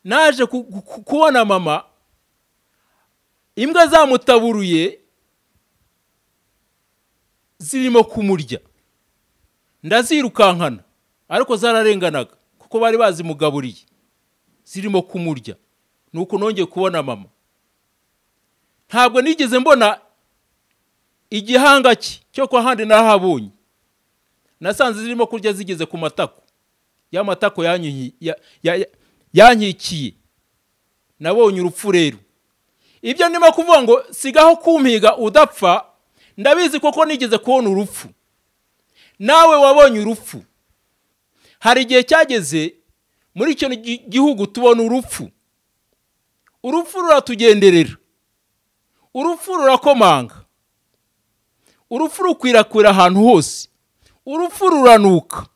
Naje kubona mama imbwa zamutaburuye zirimo kumurya, ndazirukankana ariko zararenganaga kuko bari bazimugaburiye, zirimo kumurya. Nuko nongeye kubona mama. Ntabwo nigeze mbona igihanga cye cyo kwa handi narahabonye. Nasanze zirimo kurya zigeze ku matako, ya matako yankikiye. Nabonye urupfu rero. Ibyo ndimo kuvuga ngo sigaho kumpiga udapfa, ndabizi koko nigeze kubona urupfu. Nawe wabonye urupfu. Hari igihe cyageze muri icyo gihugu tubona urupfu. Urupfu ruratugenderera, urupfu rurakomanga, urupfu rukwirakwira ahantu hose, urupfu ruranuka,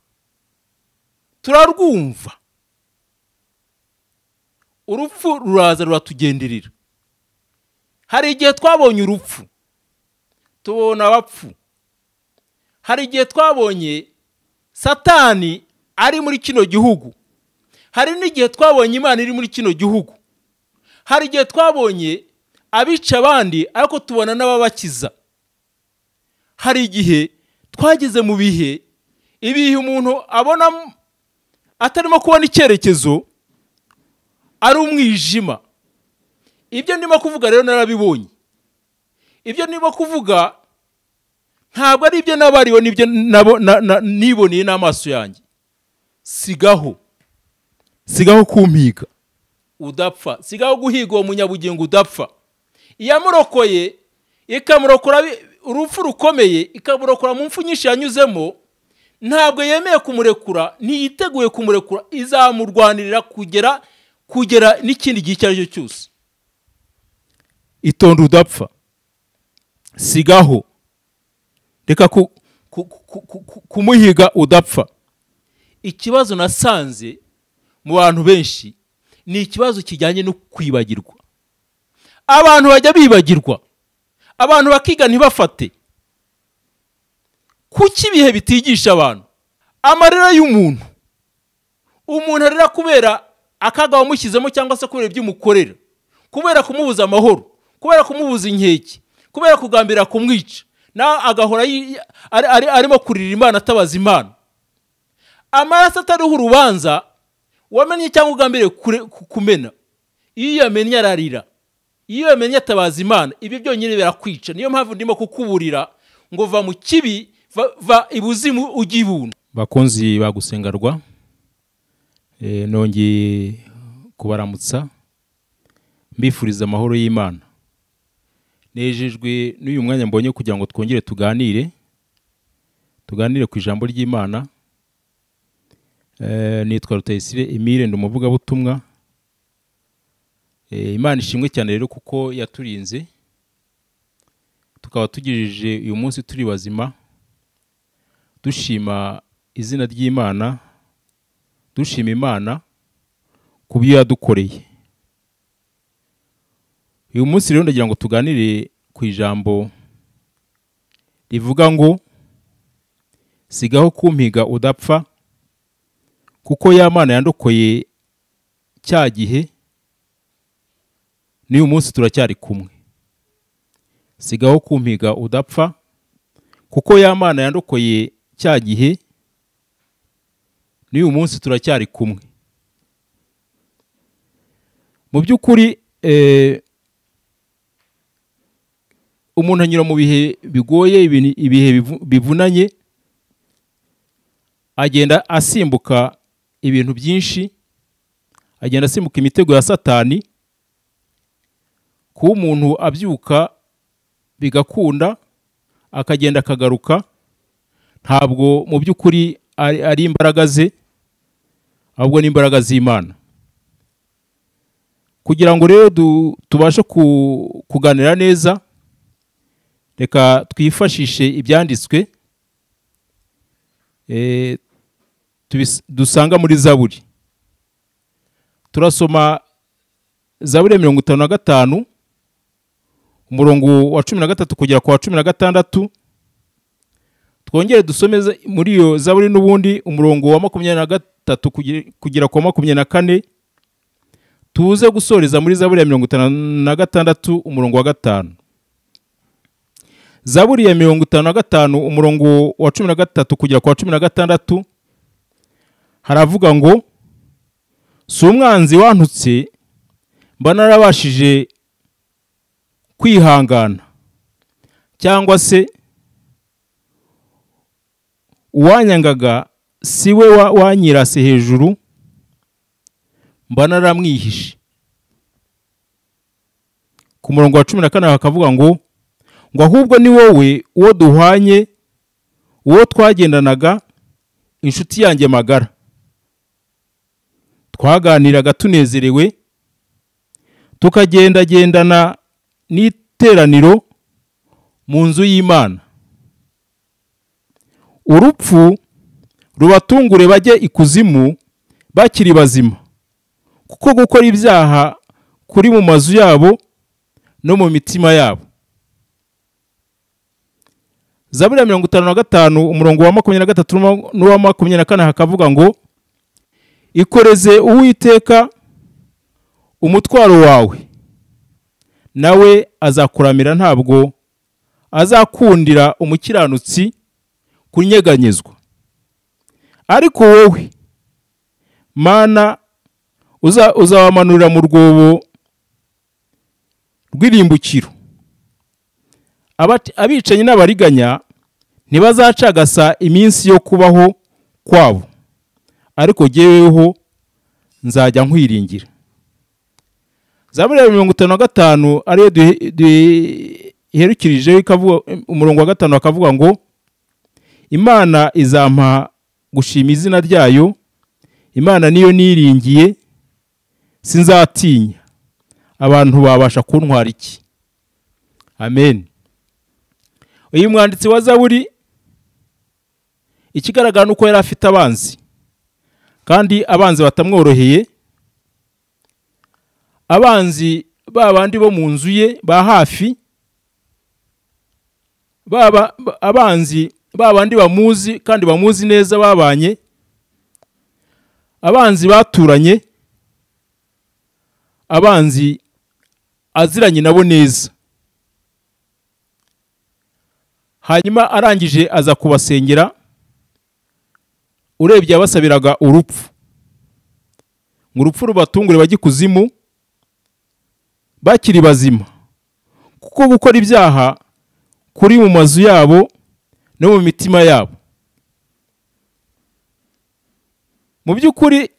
turarwumva. Urupfu ruraza ruratugenderera. Hari igihe twabonye urupfu, tubona abapfu. Hari igihe twabonye Satani ari muri kino gihugu. Hari n'igihe twabonye Imana iri muri kino gihugu. Hari igihe twabonye abica abandi ariko tubona n'ababakiza. Hari igihe twageze mu bihe, ibihe umuntu abona atarimo kubona icyerekezo, ari umwijima. Ibyo ndimo kuvuga rero narabibonye. Ibyo ndimo kuvuga ntabwo ari ibyo nabariwe, nibyo niboneye n'amaso yanjye. Sigaho, sigaho kumpiga udapfa, sigaho guhiga uwo munyabugingo udapfa. Iyamurokoye ikamurokora urupfu rukomeye, ikamurokora mu mfu nyinshi yanyuzemo, ntabwo yemeye kumurekura, ntiyiteguye kumurekura, izamurwanirira kugera n'ikindi gihe icyo ari cyo cyose. Itonde udapfa, sigaho, reka kumuhiga udapfa. Ikibazo nasanze mu bantu benshi ni ikibazo kijyanye no kwibagirwa. Abantu bajya bibagirwa, abantu bakiga ntibafate. Kuki ibihe bitigisha abantu? Amarira y'umuntu, umuntu arira kubera akaga wamushyizemo cyangwa se kubera ibyo umukorera, kubera kumubuza amahoro, kubera kumubuza inkeke, kubera kugambira kumwica, na agahora arimo kurira Imana, atabaza Imana. Amaraso atariho urubanza wamenye cyangwa ugambiriye kumena, iyo yamenye ararira, iyo yamenye atabaza Imana, ibyo byonyine birakwica. Niyo mpamvu ndimo kukuburira ngo va mu kibi, va ibuzimu ujye ibuntu. Bakunzi bagusengarwa, nongeye kubaramutsa mbifuriza amahoro y'Imana. Nejejwe n'uyu mwanya mbonye kugira ngo twongere tuganire ku ijambo ry'Imana. Nitwa Rutayisire Emile, ndi umuvugabutumwa. Imana ishimwe cyane rero kuko yaturinze, tukaba tugejeje uyu munsi turi bazima, dushima izina ry'Imana, dushima Imana ku byo yadukoreye. Uyu munsi rero ndagira ngo tuganire ku ijambo rivuga ngo sigaho kumpiga udapfa, kuko ya Mana yandokoye cya gihe n'uyu munsi turacyari kumwe. Sigaho kumpiga udapfa, kuko ya Mana yandokoye cya gihe n'uyu munsi turacyari kumwe. Mu by'ukuri umuntu anyura mu bihe bigoye, ibihe bivunanye, agenda asimbuka ibintu byinshi, agenda asimbuka imitego ya Satani. Kuba umuntu abyuka bigakunda akagenda akagaruka, ntabwo mu by'ukuri ari imbaraga ze, ahubwo ni imbaraga z'Imana. Kugira ngo rero tubashe kuganira neza, reka twifashishe ibyanditswe dusanga muri Zaburi. Turasoma Zaburi 55 umurongo wa 13 kugera ku wa 16. Twongere dusome muri iyo Zaburi n'ubundi umurongo wa 23 kugera ku wa 24. Tuze gusoreza muri Zaburi ya 56 umurongo wa 5. Zaburi ya 55 umurongo wa 13 kugera kwa 16 haravuga ngo si umwanzi wantutse mba narabashije kwihangana, cyangwa se uwanyangaga si we wanyirase hejuru mba naramwihishe. Ku murongo wa 14 hakavuga ngo ahubwo ni wowe uwo duhwanye, uwo twagendanaga, inshuti yanjye magara, twaganiraga tunezerewe, tukagendagendana n'iteraniro mu nzu y'Imana. Urupfu rubatungure bajye ikuzimu bakiri bazima, kuko gukora ibyaha kuri mu mazu yabo no mu mitima yabo. Zaburi ya 55 umurongo wa 23 n'uwa 24 hakavuga ngo ikoreze Uwiteka umutwaro wawe, nawe azakuramira, ntabwo azakundira umukiranutsi kunyeganyezwa. Ariko wowe Mana uzabamanurira mu rwobo rw'irimbukiro. Abicanyi n'abariganya ntibazacagasa iminsi yo kubaho kwabo, ariko jyeweho nzajya nkwiringira. Zaburi ya 55 ariyo duherukirije ikavuga umurongo wa 5 akavuga ngo Imana izampa gushima izina ryayo, Imana niyo niringiye, sinzatinya, abantu babasha kuntwara iki? Amen. Uyu mwanditsi wa Zaburi ikigaragara nuko yari afite abanzi, kandi abanzi batamworoheye, abanzi babandi bo mu nzu ye ba hafi, baba abanzi babandi bamuzi kandi bamuzi neza babanye, abanzi baturanye, abanzi aziranye nabo neza. Hanyuma arangije aza kubasengera, urebye abasabiraga urupfu, ngo urupfu rubatungure bajye ikuzimu bakiri bazima, kuko gukora ibyaha kuri mu mazu yabo no mu mitima yabo. Mu by'ukuri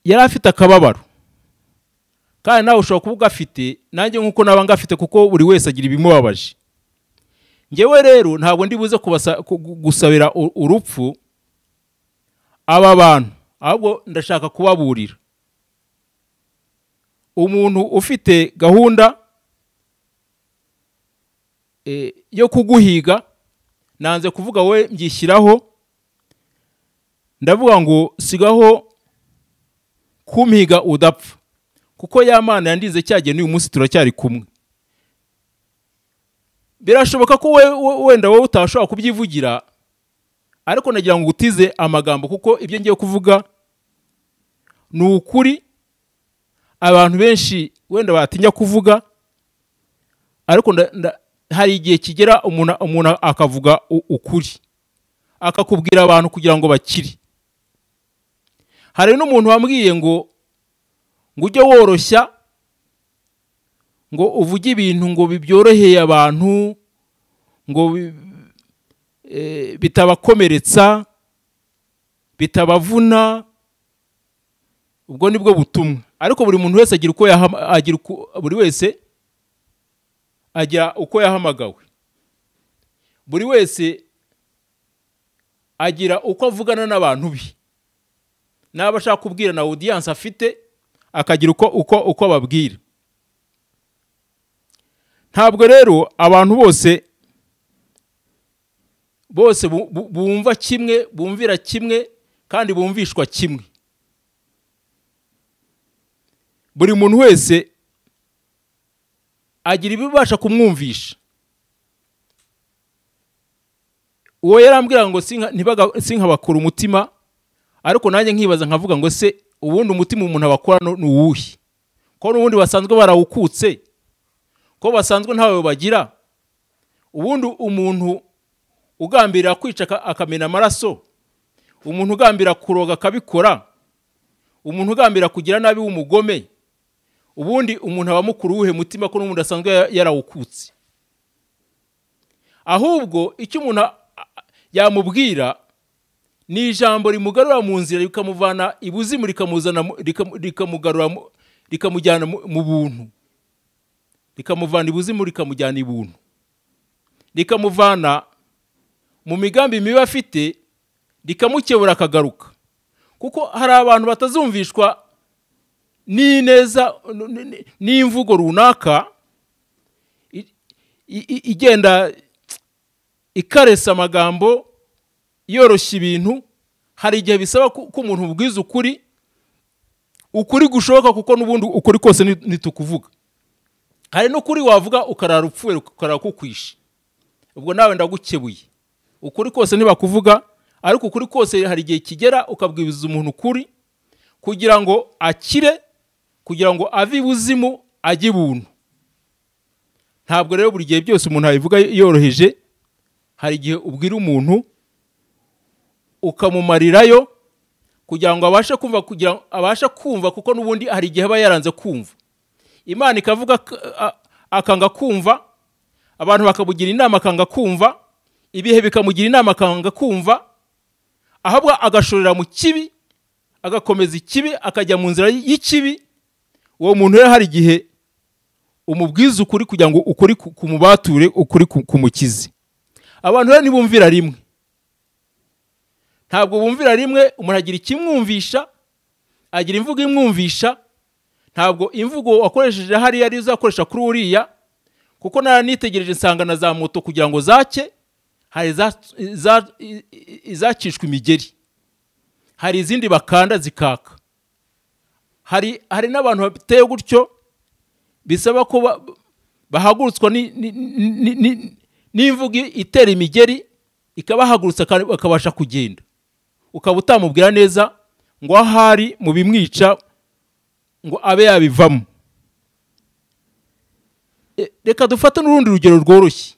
yari afite akababaro, kandi nawe ushobora kuba ugafite, nanjye nkuko naba ngafite, kuko buri wese agira ibimubabaje. Ngewe rero ntabwo ndi buze gusabira urupfu aba bantu, ahubwo ndashaka kubaburira. Umuntu ufite gahunda yo kuguhiga, nanze kuvuga we mbyishyiraho, ndavuga ngo sigaho kumpiga udapfa, kuko ya Mana yandize cyagiye n'uyu munsi turacyari kumwe. Birashoboka ko wenda wowe utashobora kubyivugira, ariko nagira ngo utize amagambo, kuko ibyo ngiye kuvuga ni ukuri abantu benshi wenda batinya kuvuga, ariko hari igihe kigera umuntu akavuga ukuri, akakubwira abantu kugira ngo bakire. Hari n'umuntu wambwiye ngo ujye woroshya, ngo uvuge ibintu ngo bibyoroheye abantu, ngo bitabakomeretsa, bitabavuna. Ubwo nibwo butumwa. Ariko buri muntu wese agira uko buri wese agira uko yahamagawe, buri wese agira uko avugana n'abantu be, naba ashaka kubwira na audience afite akagira uko ababwira. Ntabwo rero abantu bose bumva kimwe, bumvira kimwe, kandi bumvishwa kimwe. Buri muntu wese agira ibibasha kumwumvisha. Uwo yarambwira ngo sinkabakura umutima, ariko nanjye nkibaza nkavuga ngo se Ubundi umutima umuntu abakora ni uwuhe? Ko n'ubundi basanzwe barawukutse, ko basanzwe ntawe bagira. Ubundi umuntu ugambira kwica akamena amaraso, umuntu ugambira kuroga akabikora, umuntu ugambira kugira nabi w'umugome, ubundi umuntu aba mukuru uwuhe mutima ko n'ubundi asanzwe yarawukutse? Ahubwo icyo umuntu yamubwira ni ijambo rimugarura mu nzira, rikamuvana ibuzimu, rikamuzana, rikamugarura, rikamujyana mu buntu, rikamuvana ibuzimu rikamujyana ibuntu, rikamuvana mu migambi mibi afite, rikamukebura akagaruka. Kuko hari abantu batazumvishwa n'ineza n'imvugo runaka igenda ikaresa amagambo yoroshya ibintu. Hari igihe bisaba ko umuntu ubwiza ukuri, ukuri gushoboka, kuko n'ubundi ukuri kose ntitukuvuga. Hari n'ukuri wavuga ukarara upfuye, ukarara kukwishe, ubwo nawe ndagukebuye. Ukuri kose ntibakuvuga, ariko ukuri kose hari igihe kigera ukabwiza umuntu ukuri kugira ngo akire, kugira ngo ave ibuzimu ajye ibuntu. Ntabwo rero buri gihe byose umuntu abivuga yoroheje. Hari igihe ubwira umuntu ukamumarirayo kugira ngo abashe kumva, kugira ngo abashe kumva, kuko n'ubundi hari igihe aba yaranze kumva. Imana ikavuga akanga kumva, abantu bakamugira inama akanga kumva, ibihe bikamugira inama akanga kumva, ahubwo agashorera mu kibi, agakomeza ikibi, akajya mu nzira y'ikibi. Uwo muntu rero hari igihe umubwiza ukuri kugira ngo ukuri kumubature, ukuri kumukize. Abantu rero ntibumvira rimwe, ntabwo bumvira rimwe. Umuntu agira ikimwumvisha, agira imvugo imwumvisha. Ntabwo imvugo wakoresheje hariya ari uzakoresha kuri uriya, kuko naranitegereje nsanga na za moto kugira ngo zake hari izakishwa imigeri, hari izindi bakanda zikaka, hari n'abantu bateye gutyo bisaba ko bahagurutswa n'imvugo itera imigeri ikabahagurutsa bakabasha kugenda. Ukaba utamubwira neza ngo ahari mu bimwica ngo abe yabivamo. Reka dufate n'urundi rugero rworoshye.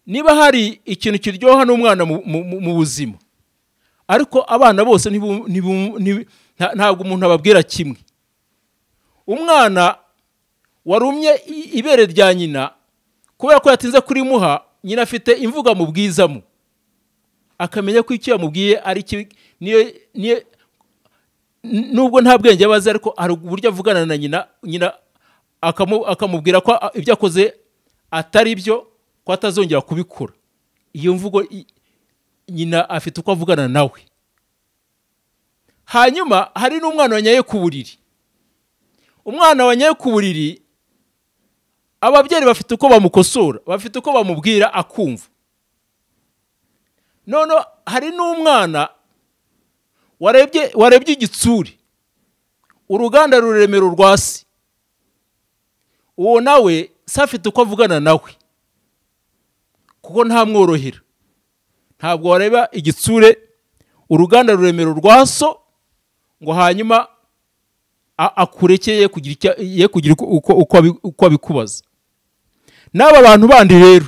Niba hari ikintu kiryoha n'umwana mu buzima, ariko abana bose ntabwo umuntu ababwira kimwe. Umwana warumye ibere rya nyina kubera ko yatinze kurimuha, nyina afite imvugo amubwizamo, akamenya ko icyo yamubwiye ari niyo, nubwo nta bwenge abazi, ariko hari uburyo avugana na nyina, nyina akamubwira ko ibyo akoze atari byo, ko atazongera kubikora. Iyo mvugo nyina afite uko avugana nawe. Hanyuma hari n'umwana wanyaye ku buriri. Umwana wanyaye ku buriri, ababyeyi bafite uko bamukosora, bafite uko bamubwira akumva. None hari n'umwana warebye igitsuri, uruganda ruremera urwasi, uwo nawe se afite uko avugana nawe, kuko ntamworohera. Ntabwo wareba igitsure uruganda ruremera urwaso ngo hanyuma akurekeye kugira uko abikubaza. N'aba bantu bandi rero,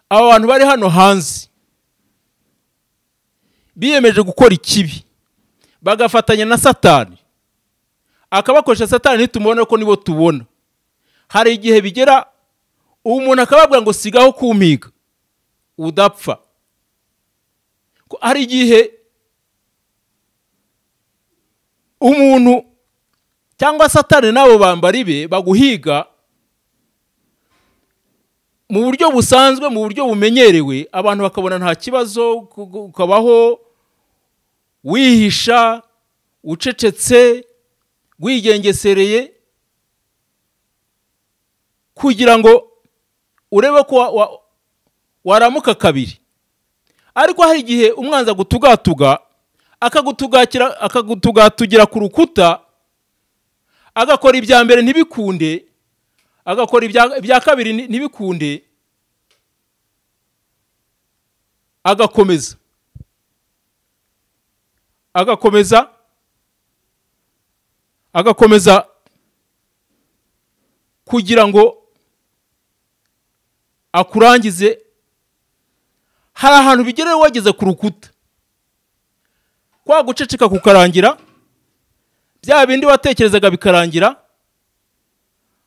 aba bantu bari hano hanze biyemeje gukora ikibi, bagafatanya na Satani, akabakoresha Satani, nitumubona ko nibo tubona. Hari igihe bigera umuntu akababwira ngo sigaho kumpiga udapfa. Hari igihe umuntu cyangwa Satani nabo bambari be baguhiga mu buryo busanzwe, mu buryo bumenyerewe, abantu bakabona nta kibazo, ukabaho wihisha, ucecetse, wigengesereye, kugira ngo urebe ko waramuka kabiri. Ariko hari igihe umwanzi agutugatuga, akagutugatugira ku rukuta, agakora ibya mbere ntibikunde, agakora ibya kabiri ntibikunde, agakomeza agakomeza kugira ngo akurangize. Hari ahantu bigerewe wageze ku rukuta, kwa guceceka kukarangira, bya bindi watekerezaga bikarangira,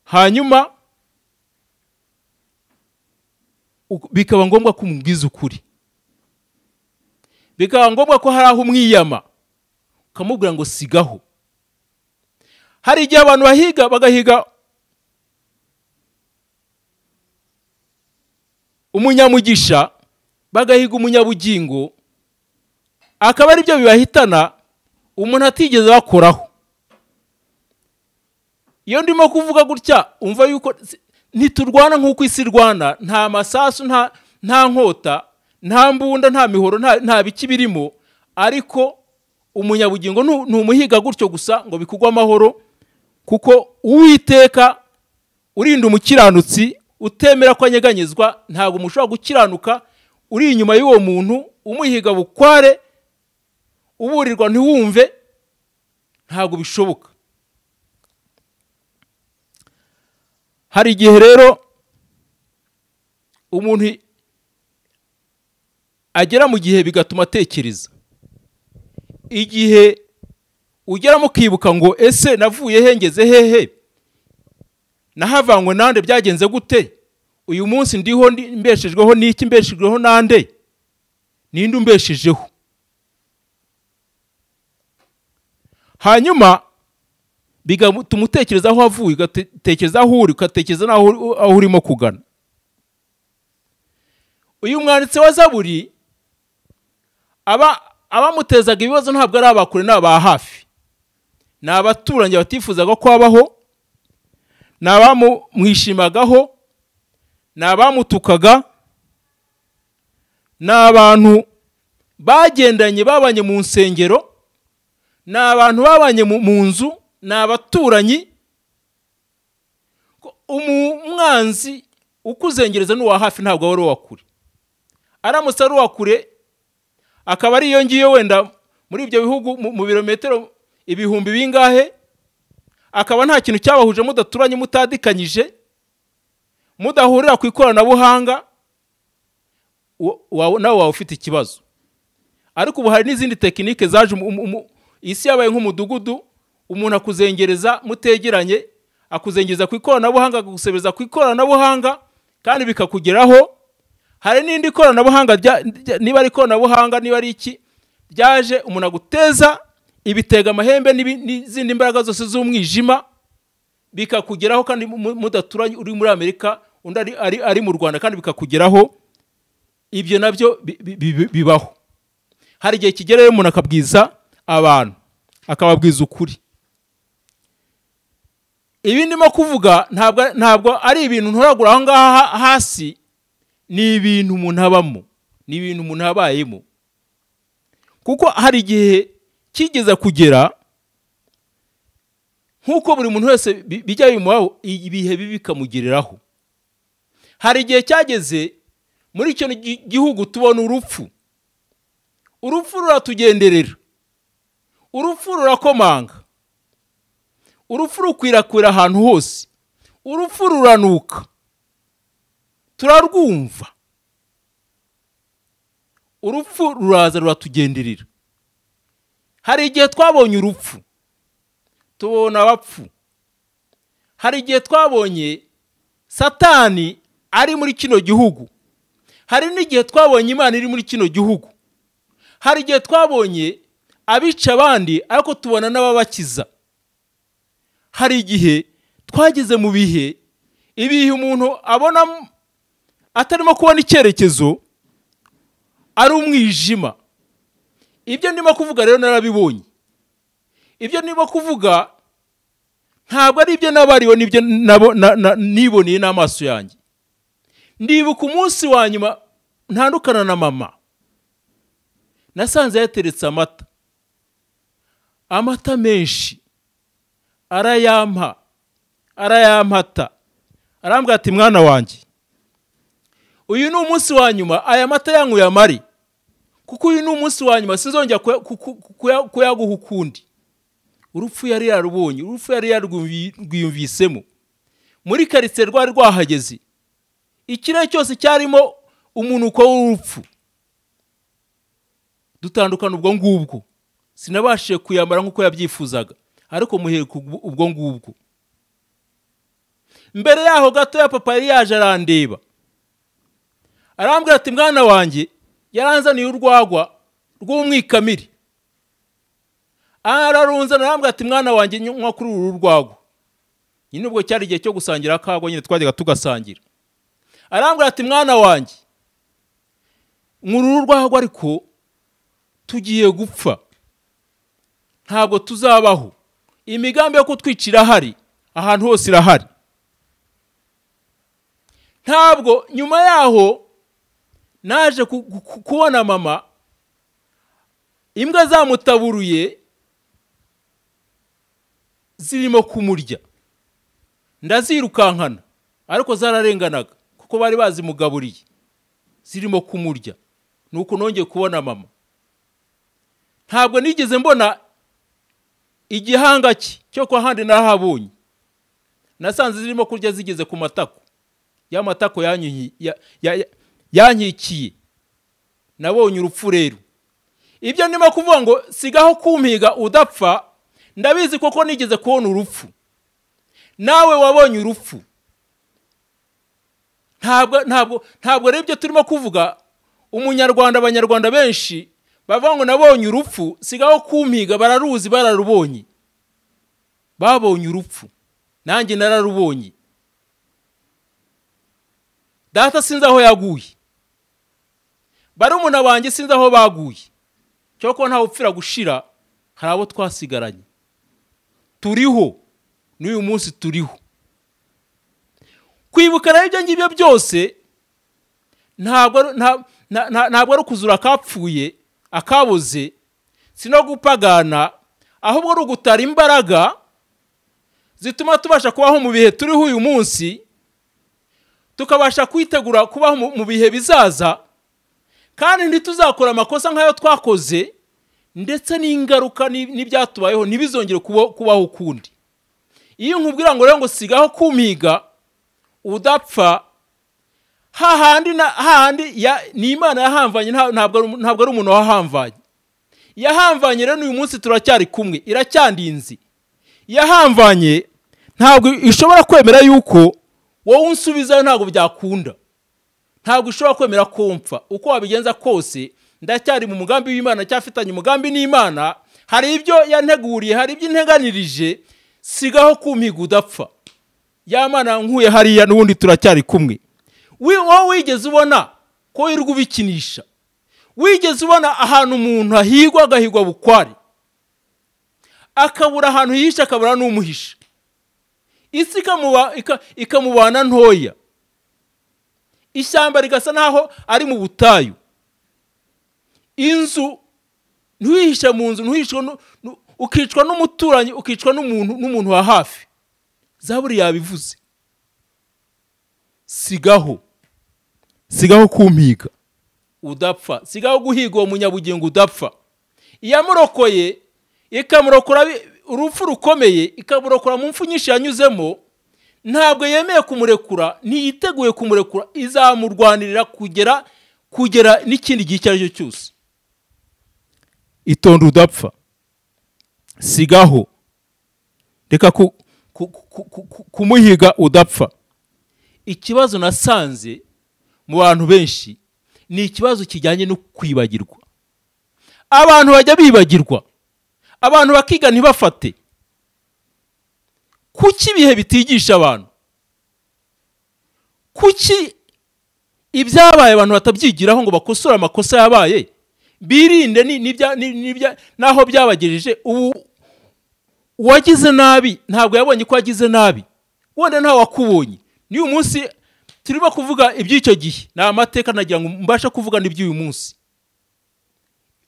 hanyuma bikaba ngombwa ko umubwiza ukuri, bikaba ngombwa ko hari aho umwiyama ukamubwira ngo sigaho. Hari igihe abantu bahiga bagahiga umunyamugisha, bagahiga umunyabugingo, akaba ari byo bibahitana umuntu atigeze bakoraho. Iyo ndimo kuvuga gutya umva yuko ntiturwana nk'uko isi irwana, nta masasu, nta nkota, nta mbunda, nta mihoro, nta biki birimo, ariko umunyabugingo ntumuhiga gutyo gusa ngo bikugwe amahoro, kuko Uwiteka urinda umukiranutsi utemera ko anyeganyezwa, ntabwo mushobora gukiranuka uri inyuma y'uwo muntu umuhiga bukware, uburirwa ntiwumve, ntabwo bishoboka. Hari igihe rero umuntu agera mu gihe bigatuma atekereza, igihe ugeramo ukibuka ngo ese navuye he, ngeze hehe, nahavanywe nande, byagenze gute, uyu munsi ndiho mbeshejweho n'iki, mbeshejweho nande, ninde umbeshejeho. Hanyuma bigatuma utekereza aho wavuye, ugatekereza aho uri, ugatekereza n'aho urimo kugana. Uyu mwanditsi wa Zaburi abamutezaga ibibazo ntabwo ari abakure n'aba hafi, ni abaturanyi batifuzaga ko abaho, ni abamwishimagaho, ni abamutukaga, ni abantu bagendanye babanye mu nsengero, ni abantu babanye mu nzu, ni abaturanyi. Umwanzi ukuzengereza n'uwa hafi ntabwo ari uwa kure. Aramutse ari uwa kure akaba ari iyo ngiyo wenda muri ibyo bihugu mu birometero ibihumbi bingahe, akaba nta kintu cyabahuje, mudaturanye, mutadikanyije, mudahurira ku ikoranabuhanga, nawe waba ufite ikibazo. Ariko ubu hari n'izindi tekinike zaje, isi yabaye nk'umudugudu, umuntu akuzengereza mutegeranye, akuzengereza ku ikoranabuhanga, akagusebeza ku ikoranabuhanga kandi bikakugeraho. Hari n'indi koranabuhanga, niba ari ikoranabuhanga niba ari iki, ryaje umuntu aguteza ibitega amahembe n'izindi mbaraga zose z'umwijima bikakugeraho, kandi mudaturanye, uri muri Amerika undi ari mu Rwanda, kandi bikakugeraho. Ibyo nabyo bibaho. Hari igihe kigerayo umuntu akabwiza abantu, akababwiza ukuri. Ibi ndimo kuvuga ntabwo ari ibintu ntoragura aho ngaha hasi, ni ibintu umuntu abamo, ni ibintu umuntu abayemo. Kuko hari igihe kigeze kugera nk'uko buri muntu wese bijya bimubaho, ibihe bibi bikamugereraho. Hari igihe cyageze muri icyo gihugu tubona urupfu, urupfu ruratugenderera, urupfu rurakomanga, urupfu rukwirakwira ahantu hose, urupfu ruranuka, turarwumva, urupfu ruraza ruratugenderera. Hari igihe twabonye urupfu, tubona abapfu. Hari igihe twabonye Satani ari muri kino gihugu. Hari n'igihe twabonye Imana iri muri kino gihugu. Hari igihe twabonye abica abandi ariko tubona n'ababakiza. Hari igihe twageze mu bihe, ibihe umuntu abona atarimo kubona icyerekezo, ari umwijima. Ibyo ndimo kuvuga rero narabibonye. Ibyo ndimo kuvuga ntabwo ari ibyo nabariwe, nibyo niboneye n'amaso yanjye. Ndibuka umunsi wa nyuma ntandukana na mama, nasanze yateretse amata, amata menshi, arayampa, arayampata, arambwira ati mwana wanjye, uyu ni umunsi wa nyuma, aya mata yanyweye amari, Kuko uyu ni umunsi wa nyuma, sinzongera kuyaguha ukundi. Urupfu yari yarubonye, urupfu yari yarwiyumvisemo. Muri karitsiye rwari rwahageze, ikirere cyose cyarimo umunuko w'urupfu. Dutandukana ubwo ngubwo, sinabashije kuyambara nk'uko yabyifuzaga, ariko muhereka ubwo ngubwo. Mbere yaho gato ya papa yari yaje arandeba, arambwira ati mwana wanjye, yaranzaniye urwagwa rw'umwikamiri, ararunzana arambwira ati mwana wanjye nywa kuri uru rwagwa. Nyine ubwo cyari igihe cyo gusangira akagwa, nyine twajyaga tugasangira. Arambwira ati mwana wanjye nk'uru rwagwa, ariko tugiye gupfa, ntabwo tuzabaho, imigambi yo kutwicira irahari, ahantu hose irahari. Ntabwo nyuma yaho naje kubona mama imbwa zamutaburuye zirimo kumurya, ndazirukankana ariko zararenganaga kuko bari bazimugaburiye, zirimo kumurya. Nuko nongeye kubona mama. Ntabwo nigeze mbona igihanga cye cyo kwa handi narahabonye. Nasanze zirimo kurya zigeze ku matako, ya matako yanyikiye. Nabonye urupfu rero. Ibyo ndimo kuvuga ngo sigaho kumpiga udapfa, ndabizi koko nigeze kubona urupfu. Nawe wabonye urupfu. Ntabwo rero ibyo turimo kuvuga. Umunyarwanda, abanyarwanda benshi bavuga ngo nabonye urupfu, sigaho kumpiga, bararuzi, bararubonye. Babonye urupfu, nanjye nararubonye. Data sinzi aho yaguye, barumuna banjye sinzi aho baguye. Cyoko ntawe upfira gushira, hari abo twasigaranye. Turiho n'uyu munsi turiho. Kwibuka rero ibyo ngibyo byose ntabwo ari ukuzura akapfuye akabuze, si no gupagana, ahubwo ari ugutara imbaraga zituma tubasha kubaho mu bihe turiho uyu munsi, tukabasha kwitegura kubaho mu bihe bizaza, kandi ntituzakora amakosa nk'ayo twakoze, ndetse n'ingaruka n'ibyatubayeho ntibizongere kubaho ukundi. Iyo nkubwira ngo rero ngo sigaho kumpiga udapfa, hahandi ni Imana yahamvanye, ntabwo ari umuntu wahamvanye. Yahamvanye rero n'uyu munsi turacyari kumwe, iracyandinzi. Yahamvanye ntabwo ishobora kwemera yuko wowe unsubizayo, ntabwo byakunda. Ntabwo ishobora kwemera kompfa. Uko wabigenza kose ndacyari mu mugambi w'Imana, cyafitanye umugambi n'Imana, hari ibyo yanteguriye, hari ibyo integanirije. Sigaho kumpiga udapfa. Ya Mana nkuye hariya n'ubundi turacyari kumwe. Wowe wigeze ubona ko wirirwa ubikinisha? Wigeze ubona ahantu umuntu ahigwa agahigwa bukwari, akabura ahantu yihisha, akabura n'umuhisha, isi ikamubana ntoya, ishyamba rigasa naho ari mu butayu, inzu ntuyihishe mu nzu, ukicwa n'umuturanyi, ukicwa n'umuntu wa hafi. Zaburi yabivuze. Sigaho, sigaho kumpiga udapfa, sigaho guhiga uwo munyabugingo udapfa. Iyamurokoye ikamurokora urupfu rukomeye, ikamurokora mu mfu nyinshi yanyuzemo, ntabwo yemeye kumurekura, ntiyiteguye kumurekura, izamurwanirira kugera n'ikindi gihe icyo ari cyo cyose. Itonde udapfa, sigaho, reka kumuhiga udapfa. Ikibazo nasanze mu bantu benshi ni ikibazo kijyanye no kwibagirwa. Abantu bajya bibagirwa, abantu bakiga ntibafate. Kuki ibihe bitigisha abantu? Kuki ibyabaye abantu batabyigiraho ngo bakosore amakosa yabaye, birinde naho byabagejeje? Ubu uwagize nabi ntabwo yabonye ko yagize nabi, wenda ntawe wakubonye. N'uyu munsi turimo kuvuga iby'icyo gihe, ni amateka, nagira ngo mbashe kuvuga n'iby'uyu munsi.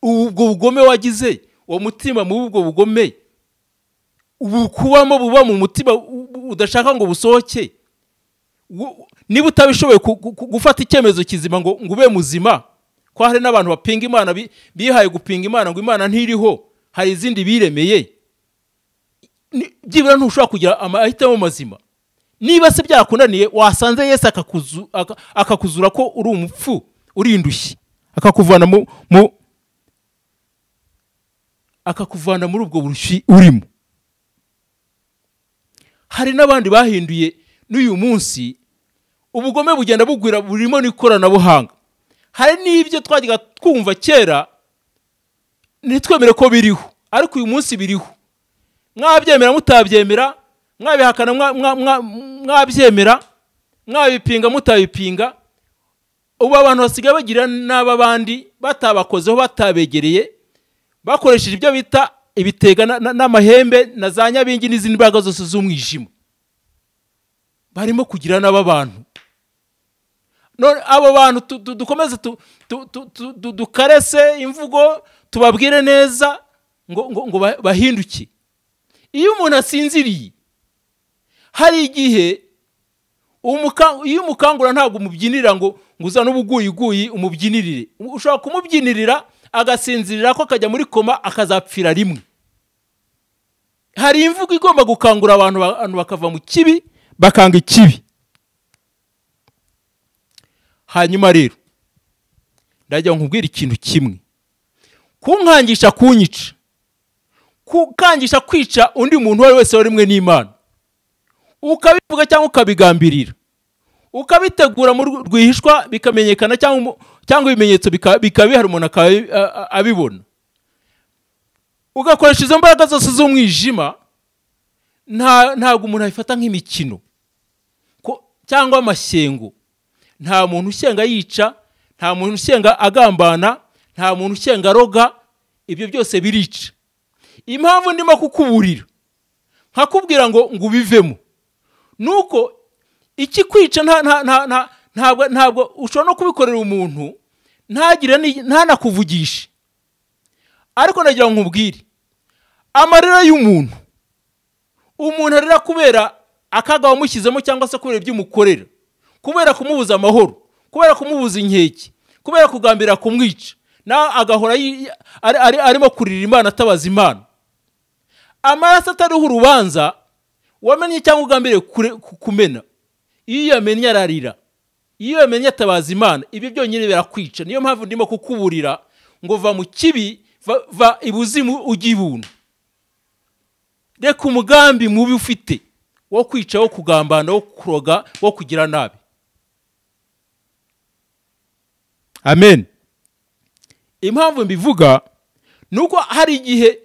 Ubwo bugome wagize, uwo mutima mubi, ubwo bugome ubukubamo buba mu mutima udashaka ngo busohoke, niba utabishoboye gufata icyemezo kizima ngo ube muzima, Ko hari n'abantu bapinga Imana, bihaye gupinga Imana ngo Imana ntiriho, hari izindi biremeye. Byibura ntushobora kugira amahitamo mazima. Niba se byakunaniye, wasanze Yesu akakuzura ko uri umupfu, uri indushyi, akakuvana akakuvana muri ubwo burushyi urimo. Hari n'abandi bahinduye n'uyu munsi, ubugome bugenda bugwira, burimo n'ikoranabuhanga. Hari n'ibyo twajyaga twumva kera ntitwemere ko biriho, ariko uyu munsi biriho. Mwabyemera mutabyemera, mwabihakana mwabyemera, mwabipinga mutabipinga, ubu abantu basigaye bagira n'aba bandi batabakozeho, batabegereye, bakoresheje ibyo bita ibitega n'amahembe na za nyabingi n'izindi mbaraga zose z'umwijima. Barimo kugira n'aba bantu. None abo bantu dukomeze dukarese imvugo, tubabwire neza ngo bahinduke. Iyo umuntu asinziriye, hari igihe iyo umukangura ntabwo umubyinirira ngo uzane ubuguyiguyi umubyinirire. Ushobora kumubyinirira agasinzirira ko akajya muri koma akazapfira rimwe. Hari imvugo igomba gukangura abantu bakava mu kibi bakanga ikibi. Hanyuma rero ndajya nkubwira ikintu kimwe: kunkangisha kunyica, kukangisha kwica undi muntu uwo wese warimwe n'Imana, ukabivuga cyangwa ukabigambirira, ukabitegura mu rwihishwa bikamenyekana, cyangwa ibimenyetso bikabihara umuntu abibona, ugakoresha izo mbaraga zose z'umwijima, ntabwo umuntu abifata nk'imikino cyangwa amashyengo. Nta muntu ushyenga yica, nta muntu ushyenga agambana, nta muntu ushyenga aroga, ibyo byose birica. Impamvu ndimo kukuburira nkakubwira ngo ubivemo, nuko ikikwica ntabwo ushobora no kubikorera umuntu ntagire ntanakuvugishe. Ariko nagira ngo nkubwire, amarira y'umuntu, umuntu arira kubera akaga wamushyizemo, cyangwa se kubera ibyo umukorera, kubera kumubuza amahoro, kubera kumubuza inkeke, kubera kugambira kumwica, na agahora arimo kurira Imana, atabaza Imana. Amaraso atariho urubanza wamenye cyangwa ugambiriye kumena, iyo yamenye ararira, iyo yamenye atabaza Imana, ibyo byonyine birakwica. Niyo mpamvu ndimo kukuburira ngo va mu kibi, va ibuzimu ujye ibuntu. Reka umugambi mubi ufite wo kwica, wo kugambana, wo kuroga, wo kugira nabi. Amen. Impamvu mbivuga nuko hari igihe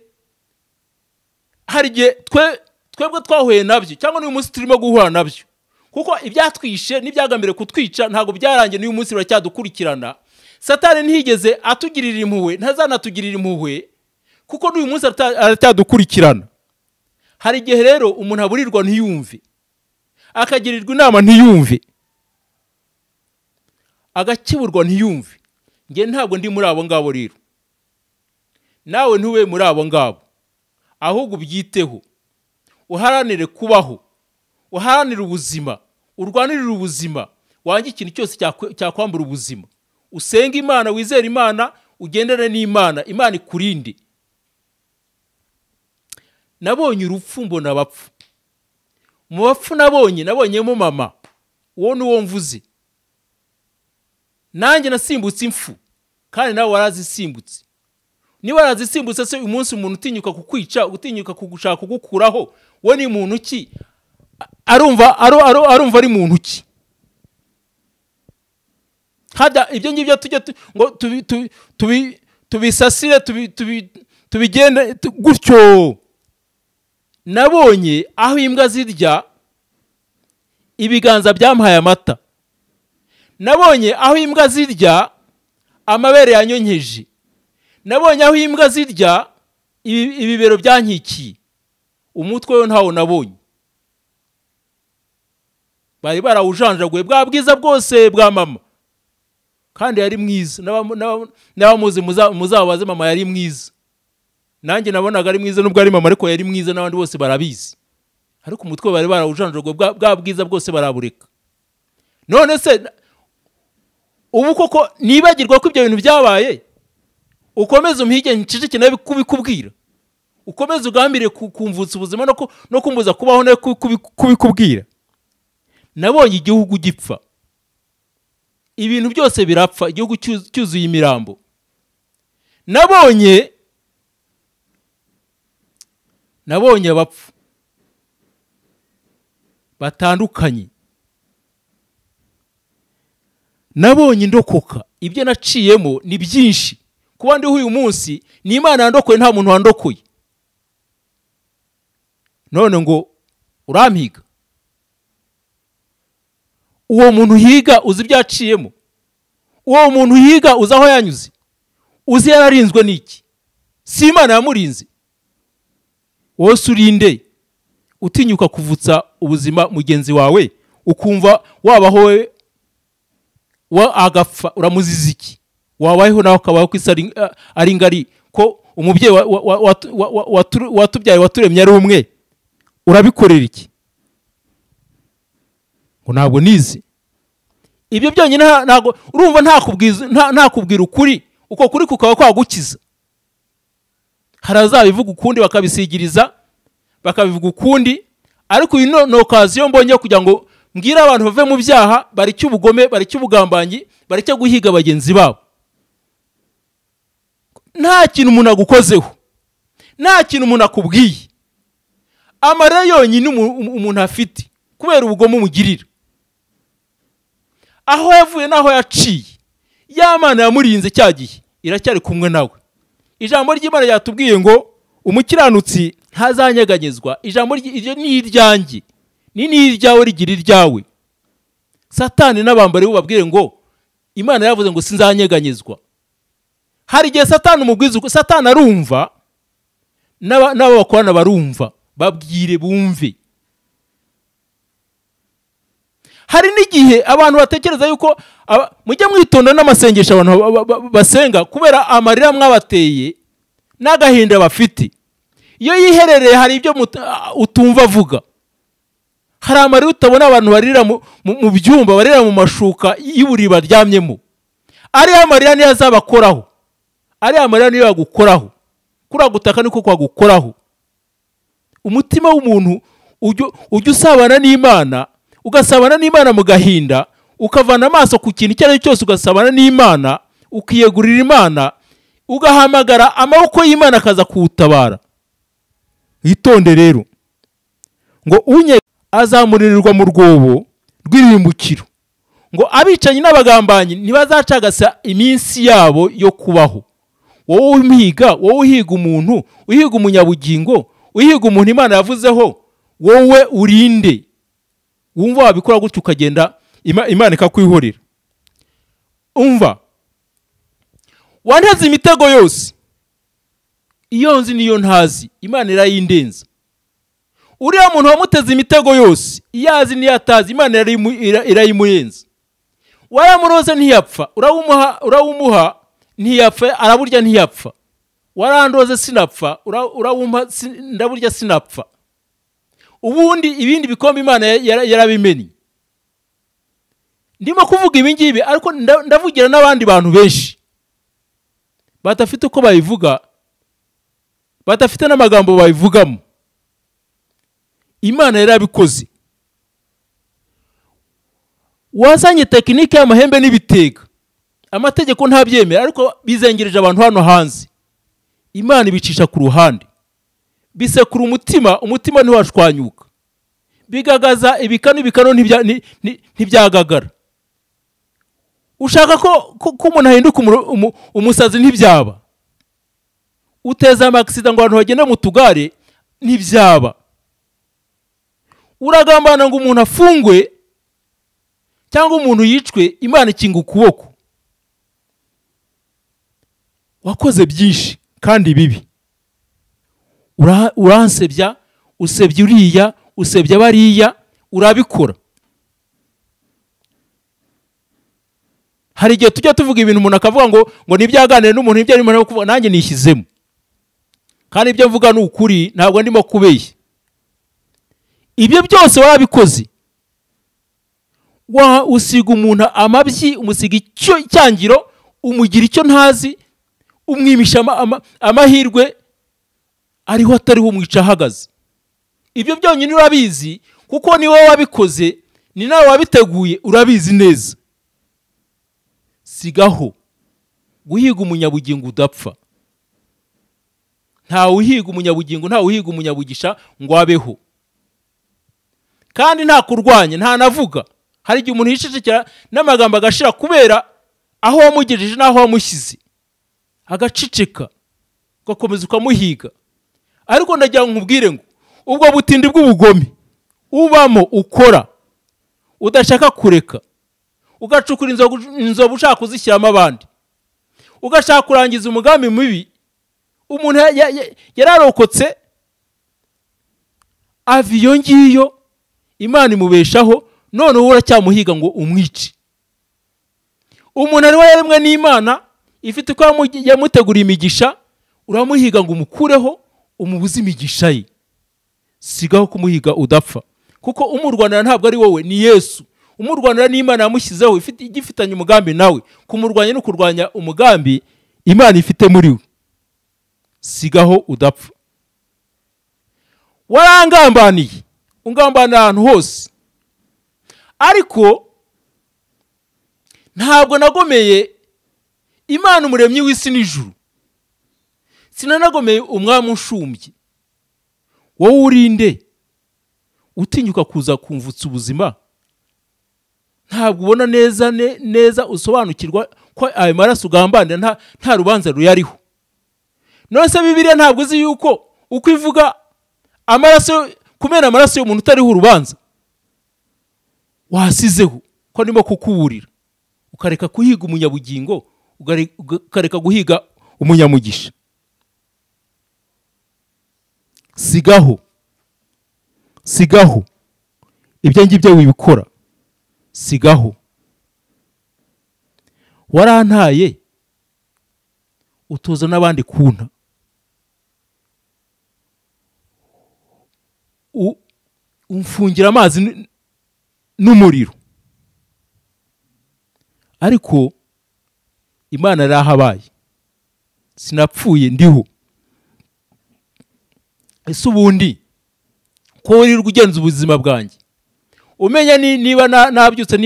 twebwe twahuye nabyo, cyangwa n'uyu munsi turimo guhura nabyo, kuko ibyatwishe n'ibyagambiriye kutwica ntabwo byarangiye, n'uyu munsi biracyadukurikirana. Satani ntiyigeze atugirira impuhwe, ntazanatugirira impuhwe, kuko n'uyu munsi aracyadukurikirana. Hari igihe rero umuntu aburirwa ntiyumve, akagirirwa inama ntiyumve, agakiburwa ntiyumve. Nge ntabwo ndi muri abo ngabo rero, nawe ntube muri abo ngabo, ahubwo ubyiteho, uharanire kubaho, uharanire ubuzima, urwanirire ubuzima, wange ikintu cyose cyakwambura ubuzima. Usenge Imana, wizere Imana, ugendere n'Imana, Imana ikurinde. Nabonye urupfu mbona abapfu. Mu bapfu nabonyemo mama, uwo ni wo mvuze. Nanjye nasimbutse impfu, kandi nawe warazisimbutse. Niba warazisimbutse se uyu munsi umuntu utinyuka kukwica, utinyuka kugushaka kugukuraho, we ni muntu ki? Arumva ari muntu ki? Hada ibyo ngibyo tujya ngo tubisasire, tubigende gutyo. Nabonye aho imbwa zirya ibiganza byampaye amata. Nabonye aho imbwa zirya amabere yanyonkeje. Nabonye aho imbwa zirya ibibero byankikiye. Umutwe we ntawo nabonye. Bari barawujanjaguye bwa bwiza bwose bwa mama. Kandi yari mwiza. N'abamuzi muzabaze mama yari mwiza. Nanjye nabonaga ari mwiza nubwo ari mama, ariko yari mwiza n'abandi bose barabizi. Ariko umutwe bari barawujanjaguye bwa bwiza bwose barabureka. None se Ubu koko nibagirwa ko ibyo bintu byabaye, ukomeze umpige nceceke nawe kubikubwira, ukomeze ugambire kumvutsa ubuzima no kumbuza kubaho no kubikubwira. Nabonye igihugu gipfa, ibintu byose birapfa, igihugu cyuzuye imirambo. Nabonye abapfu batandukanye, nabonye indokoka. Ibyo naciyemo ni byinshi. Kuba ndiho uyu munsi ni Imana yandokoye, nta muntu wandokoye. None ngo urampiga? Uwo muntu uhiga uzi ibyo yaciyemo? Uwo muntu uhiga uzi aho yanyuze? Uzi yararinzwe n'iki? Si Imana yamurinze? Wowe se urinde utinyuka kuvutsa ubuzima mugenzi wawe, ukumva wabaho we wa agapfa, uramuziza iki? Wabayeho nawe ukabaho ku isi ari ngari, ko umubyeyi watubyaye waturemye ari umwe, urabikorera iki? Ngo ntabwo nize ibyo byonyine, ntabwo urumva, ntakubwira ukuri, uko kuri kukaba kwagukiza. Hari azabivuga ukundi bakabisigiriza, bakabivuga ukundi, ariko uyu ni okaziyo mbonye kugira ngo mbwire abantu bave mu byaha, bareke ubugome, bareke ubugambanyi, bareke guhiga bagenzi babo. Nta kintu umuntu agukozeho, nta kintu umuntu akubwiye, amarira yonyine umuntu afite kubera ubugome umugirira, aho yavuye n'aho yaciye, ya Mana yamurinze cya gihe iracyari kumwe nawe. Ijambo ry'Imana ryatubwiye ngo umukiranutsi ntazanyeganyezwa. Ijambo iryo ni iryanjye, ni n'iryawe, rigira iryawe. Satani n'abambari bo babwire ngo Imana yavuze ngo sinzanyeganyezwa. Hari igihe Satani umubwiza, Satani arumva, n'abo bakorana barumva, babwire bumve. Hari n'igihe abantu batekereza yuko mujye mwitonda n'amasengesho abantu basenga, kubera amarira mwabateye n'agahinda bafite. Iyo yiherereye hari ibyo utumva avuga. Hari amarira utabona abantu barira mu byumba, barira mu mashuka y'uburiri baryamyemo. Ariya marira niyo azabakoraho, ariya marira niyo yagukoraho, kuriya gutaka niko kwagukoraho. Umutima w'umuntu ujya usabana n'Imana, ugasabana n'Imana mu gahinda, ukavana amaso ku kintu icyo ari cyo cyose, ugasabana n'Imana, ukiyegurira Imana, ugahamagara amaboko y'Imana akaza kuwutabara. Witonde rero ngo unye azamuririrwa mu rwobo rw'irimbukiro, ngo abicanyi n'abagambanyi ntibazacagasa iminsi yabo yo kubaho. Wowe umiga, wowe uhiga umuntu, uhiga umunyabugingo, uhiga umuntu Imana yavuzeho, wowe urinde. Wumva wabikora gutyo ukagenda Imana ikakwihorera. Umva, wanteze imitego yose, iyo nzi niyo ntazi, Imana irayindenza. Uriya muntu wamuteze imitego yose, iyo azi niyo atazi, Imana irayimurenza. Waramuroze ntiyapfa, urawumuha ntiyapfa, araburya ntiyapfa. Warandoze sinapfa, urawumpa ndaburya sinapfa. Ubundi ibindi bikombe Imana yarabimennye. Ndimo kuvuga ibi ngibi ariko ndavugira n'abandi bantu benshi badafite uko babivuga, badafite n'amagambo babivugamo. Imana yarabikoze. Wazanye tekinike y'amahembe n'ibitega, amategeko ntabyemera, ariko bizengereje abantu hano hanze. Imana ibicisha ku ruhande, bisekura umutima, umutima ntiwashwanyuka, bigagaza ibikanu, ibikanu ntibyagagara. Ushaka ko umuntu ahinduka umusazi ntibyaba. Uteza amakisida ngo abantu bagende mu tugare ntibyaba. Uragambana ngo umuntu afungwe cyangwa umuntu yicwe, Imana ikinga ukuboko. Wakoze byinshi kandi bibi. Uransebya, usebya uriya, usebya bariya, urabikora. Hari igihe tujya tuvuga ibintu umuntu akavuga ngo nibyaganire n'umuntu, ibyo arimo kuvuga nanjye nishyizemo. Kandi ibyo mvuga ni ukuri, ntabwo ndimo kubeshya. Ibyo byose warabikoze. Usiga umuntu amabyi, umusiga icyo cyangiro, umugira icyo ntazi, umwimisha amahirwe ariho atariho, umwica ahagaze. Ibyo byonyine urabizi kuko ni wowe wabikoze, ni nawe wabiteguye, urabizi neza. Sigaho guhiga umunyabugingo udapfa. Ntawe uhiga umunyabugingo, ntawe uhiga umunyabugisha ngo abeho. Kandi nta kurwanya, nta navuga. Hari igihe umuntu yicecekera n'amagambo agashira kubera aho wamugejeje n'aho wamushyize, agaceceka, ugakomeza ukamuhiga. Ariko ndagira ngo nkubwire ngo ubwo butindi bw'ubugome ubamo ukora udashaka kureka, ugacukura inzovu ushaka kuzishyiramo abandi, ugashaka kurangiza umugambi mubi. Umuntu yararokotse ava iyo ngiyo, Imana imubeshaho, none wowe uracyamuhiga ngo umwice. Umuntu ari we yaremwe n'Imana ifite uko yamuteguriye imigisha, uramuhiga ngo umukureho, umubuze imigisha ye. Sigaho kumuhiga udapfa, kuko umurwanira ntabwo ari wowe, ni Yesu. Umurwanira n'Imana yamushyizeho, igifitanye umugambi nawe. Kumurwanya no kurwanya umugambi Imana ifite muri we. Sigaho udapfa. Warangambaniye, ungambanira ahantu hose, ariko ntabwo nagomeye Imana umuremyi w'isi n'ijuru, sinanagomeye umwami ushumbye. Wowe urinde utinyuka kuza kumvutsa ubuzima? Ntabwo ubona neza neza usobanukirwa ko ayo maraso ugambanira nta rubanza ruyariho. None se Bibiliya ntabwo uzi yuko uko ivuga amaraso, kumena amaraso y'umuntu utariho urubanza, wasizeho ko ndimo kukuburira, ukareka kuhiga umunyabugingo, ukareka guhiga umunyamugisha. Sigaho, sigaho ibyo ngibyo wibikora, sigaho. Warantaye utoza n'abandi kunta, umfungira amazi n'umuriro, ariko Imana yarahabaye, sinapfuye ndiho. Ese ubundi ko wirirwa ugenza ubuzima bwanjye, umenya niba nabyutse,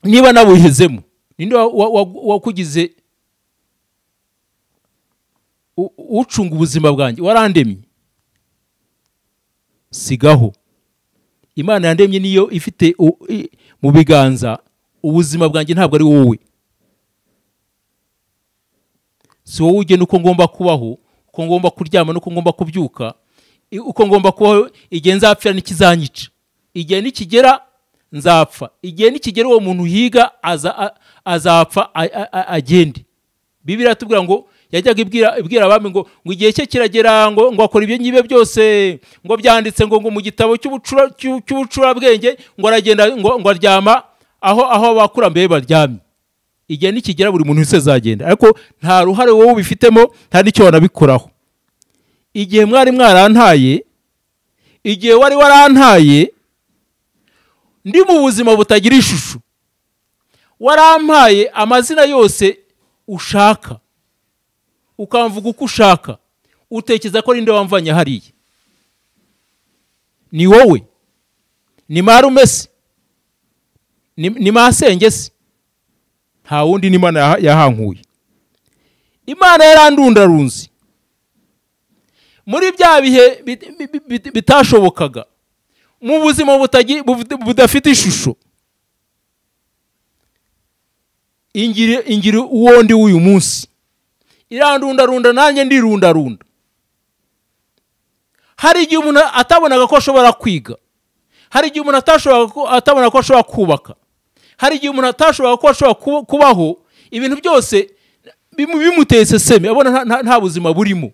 niba nabuhezemo, ninde wakugize ucunga ubuzima bwanjye? Warandemye. Sigaho. Imana yandemye niyo ifite mu biganza ubuzima bwanjye, ntabwo ari wowe. Si wowe ugena uko ngomba kubaho, uko ngomba kuryama n'uko ngomba kubyuka, uko ngomba kubaho. Igihe nzapfira n'ikizanyica, igihe nikigera nzapfa, igihe nikigera uwo muntu uhiga azapfa agende. Bibiliya iratubwira ngo yajyaga ibwira abami ngo igihe cye kiragera, ngo akora ibyo ngibe byose, ngo byanditse ngo mu gitabo cy'ubucurabwenge, ngo aragenda ngo aryama aho abakurambere baryamye. Igihe nikigera buri muntu wese azagenda, ariko nta ruhare wowe ubifitemo, nta n'icyo wanabikoraho. Igihe mwari mwarantaye, igihe wari warantaye ndi mu buzima butagira ishusho, warampaye amazina yose ushaka, ukamvuga uko ushaka, utekereza ko ninde wamvanye hariya? Ni wowe? Ni marume se? Ni masenge se? Nta wundi, ni Imana yahankuye. Imana yarandundarunze muri bya bihe bitashobokaga, mu buzima budafite ishusho. Ingira uwo ndi w'uyu munsi, irandundarunda nanjye ndirundarunda. Hari igihe umuntu atabonaga ko ashobora kwiga, hari igihe umuntu atabona ko ashobora kubaka, hari igihe umuntu atashobora ko ashobora kubaho, ibintu byose bimuteye seseme, abona nta buzima burimo.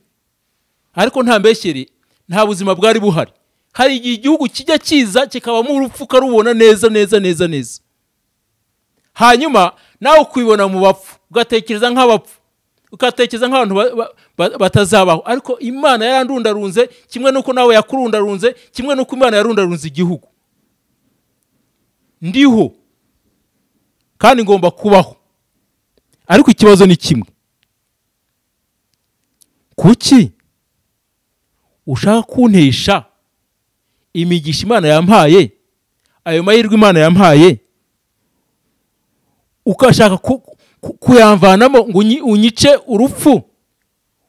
Ariko nta mbeshyere, nta buzima bwari buhari. Hari igihe igihugu kijya kiza kikabamo urupfu ukarubona neza neza neza neza, hanyuma nawe ukibona mu bapfu, ugatekereza nk'abapfu, ugatekereza nk'abantu batazabaho. Ariko Imana yarandundarunze, kimwe n'uko nawe yakurundarunze, kimwe n'uko Imana yarundarunze igihugu. Ndiho kandi ngomba kubaho, ariko ikibazo ni kimwe: kuki ushaka kuntesha imigisha Imana yampaye, ayo mahirwe Imana yampaye, ukashaka kuyamvanamo ngo unyice urupfu,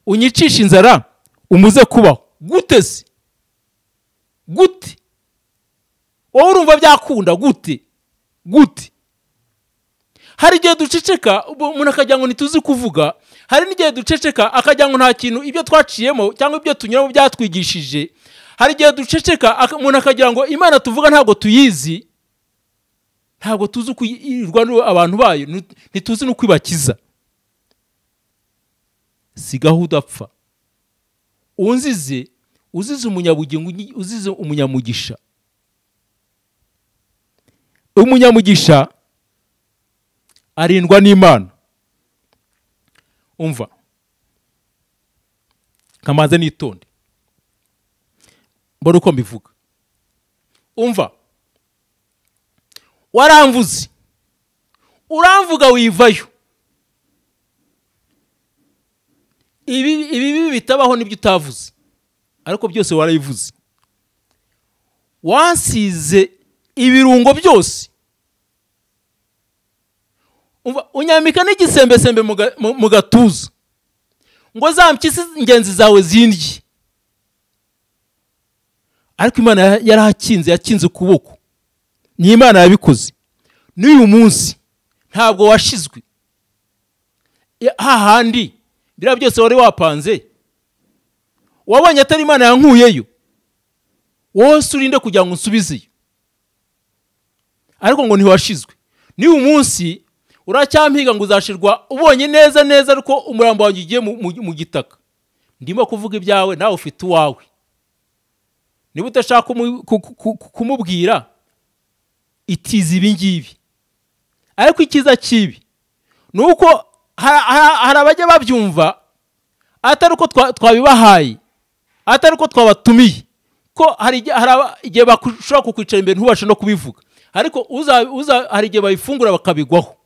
unyicishe inzara, umuze kubaho gute se? Gute wowe urumva byakunda gute? Gute? Hari igihe duceceka umuntu akagira ngo ntituzi kuvuga, hari n'igihe duceceka akagira ngo nta kintu ibyo twaciyemo cyangwa ibyo tunyuramo byatwigishije. Hari igihe duceceka umuntu akagira ngo Imana tuvuga ntabwo tuyizi, ntabwo tuzi uko irwanira abantu bayo, ntituzi n'uko ibakiza. Sigaho udapfa, unzize, uzize umunyabugingo, uzize umunyamugisha. Umunyamugisha arindwa n'Imana. Umva, kamanze nitonde mbona uko mbivuga. Umva, waramvuze, uramvuga wivayo. Ibi bitabaho nibyo utavuze, ariko byose warabivuze. Wansize ibirungo byose, unyambika n'igisembesembe mu gatuza, ngo za mpyisi ingenzi zawe zindye. Ariko Imana yarahakinze, yakinze ukuboko, ni Imana yabikoze. N'uyu munsi ntabwo washizwe hahandi biriya byose wari wapanze, wabonye atari Imana yankuyeyo, wose urinde kugira ngo unsubizeyo, ariko ngo ntiwashizwe. N'uyu munsi uracyampiga ngo uzashirwa ubonye neza neza ariko umurambo wanjye ugiye mu gitaka. Ndimo kuvuga ibyawe, nawe ufite uwawe. Niba udashaka kumubwira, itiza ibi ngibi. Ariko icyiza kibi ni uko hari abajya babyumva atari uko twabibahaye, atari uko twabatumiye, ko hari igihe bashobora kukwicara imbere ntubashe no kubivuga, ariko hari igihe babifungura bakabigwaho.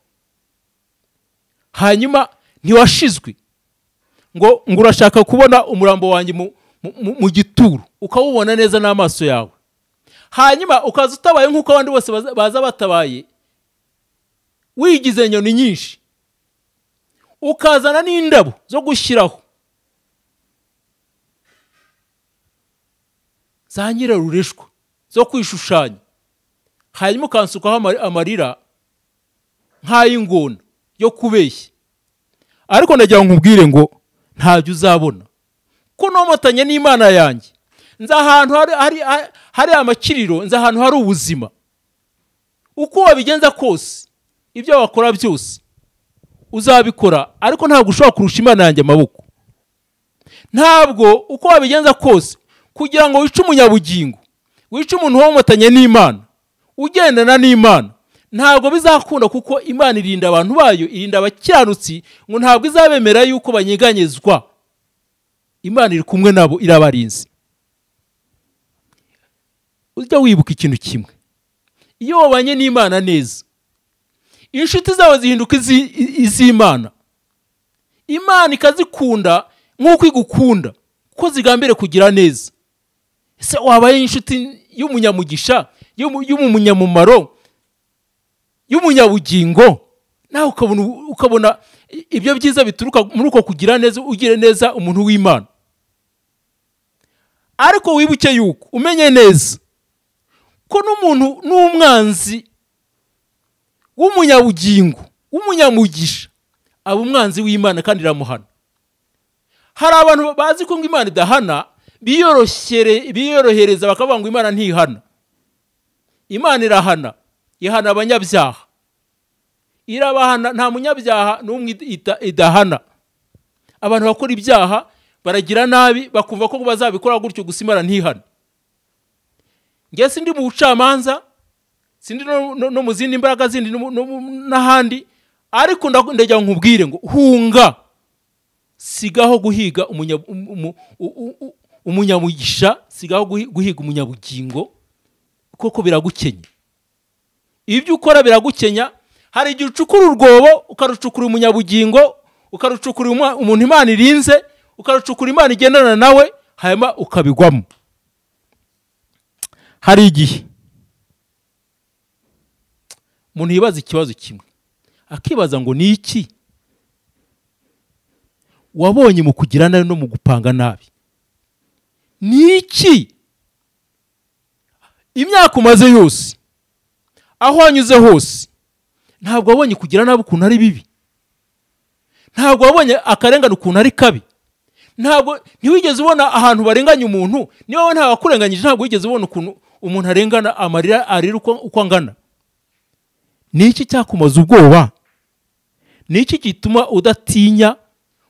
Hanyuma ntiwashizwe ngo urashaka kubona umurambo wanjye mu gituro, ukawubona neza n'amaso yawe, hanyuma ukaza utabaye nk'uko abandi bose baza batabaye, wigize inyoni nyinshi, ukazana n'indabo zo gushyiraho za nyirarureshwa zo kwishushanya, hanyuma ukansukaho amarira nk'ay'ingona yo kubeshya. Ariko ndagira ngo nkubwire ngo ntabyo uzabona, ko nomotanye n'Imana yanjye. Nzi ahantu hari amakiriro, nzi ahantu hari ubuzima. Uko wabigenza kose, ibyo wakora byose uzabikora, ariko ntabwo ushobora kurusha Imana yanjye amaboko. Ntabwo uko wabigenza kose kugira ngo wice umunyabugingo, wice umuntu womotanye n'Imana, ugendana n'Imana, ntabwo bizakunda, kuko Imana irinda abantu bayo, irinda abakiranutsi, ngo ntabwo izabemera yuko banyeganyezwa. Imana iri kumwe nabo, irabarinze. Ujya wibuka ikintu kimwe: iyo wabanye n'Imana neza, inshuti zawe zihinduka iz'Imana, Imana ikazikunda nk'uko igukunda, kuko zigambire kugira neza. Ese wabaye inshuti y'umunyamugisha, y'umunyamumaro, y'umunyabugingo, nawe ukabona ibyo byiza bituruka muri uko kugira neza, ugire neza umuntu w'Imana. Ariko wibuke yuko umenye neza ko n'umuntu n'umwanzi w'umunyabugingo, w'umunyamugisha, aba umwanzi w'Imana kandi iramuhana. Hari abantu bazi ko Imana idahana, biyorohereza bakavuga ngo Imana ntihana. Imana irahana, ihana abanyabyaha, irabahana. Nta munyabyaha n'umwe idahana. Abantu bakora ibyaha baragira nabi, bakumva ko bazabikora gutyo gusa, Imana ntihana. Nge sindi mu bucamanza, sindi no mu zindi mbaraga zindi n'ahandi, ariko ndagira nkubwire ngo hunga, sigaho guhiga umunyamugisha, sigaho guhiga umunyabugingo, koko biragukenye. Ibyo ukora biragukenya. Hari igihe ucukura urwobo, ukarucukura umunyabugingo, ukarucukura umuntu Imana irinze, ukarucukura Imana igendana nawe, hanyuma ukabigwamo. Hari igihe umuntu yibaza ikibazo kimwe, akibaza ngo ni iki wabonye mu kugira nabi no mu gupanga nabi? Ni iki? Imyaka umaze yose, aho wanyuze hose, ntabwo wabonye kugira nabi ukuntu ari bibi, ntabwo wabonye akarengane ukuntu ari kabi, ntabwo ntiwigeze ubona ahantu barenganya umuntu. Niba wowe ntawakurenganyije, ntabwo wigeze ubona ukuntu umuntu arengana, amarira arira uko angana. Ni iki cyakumaza ubwoba? Ni iki gituma udatinya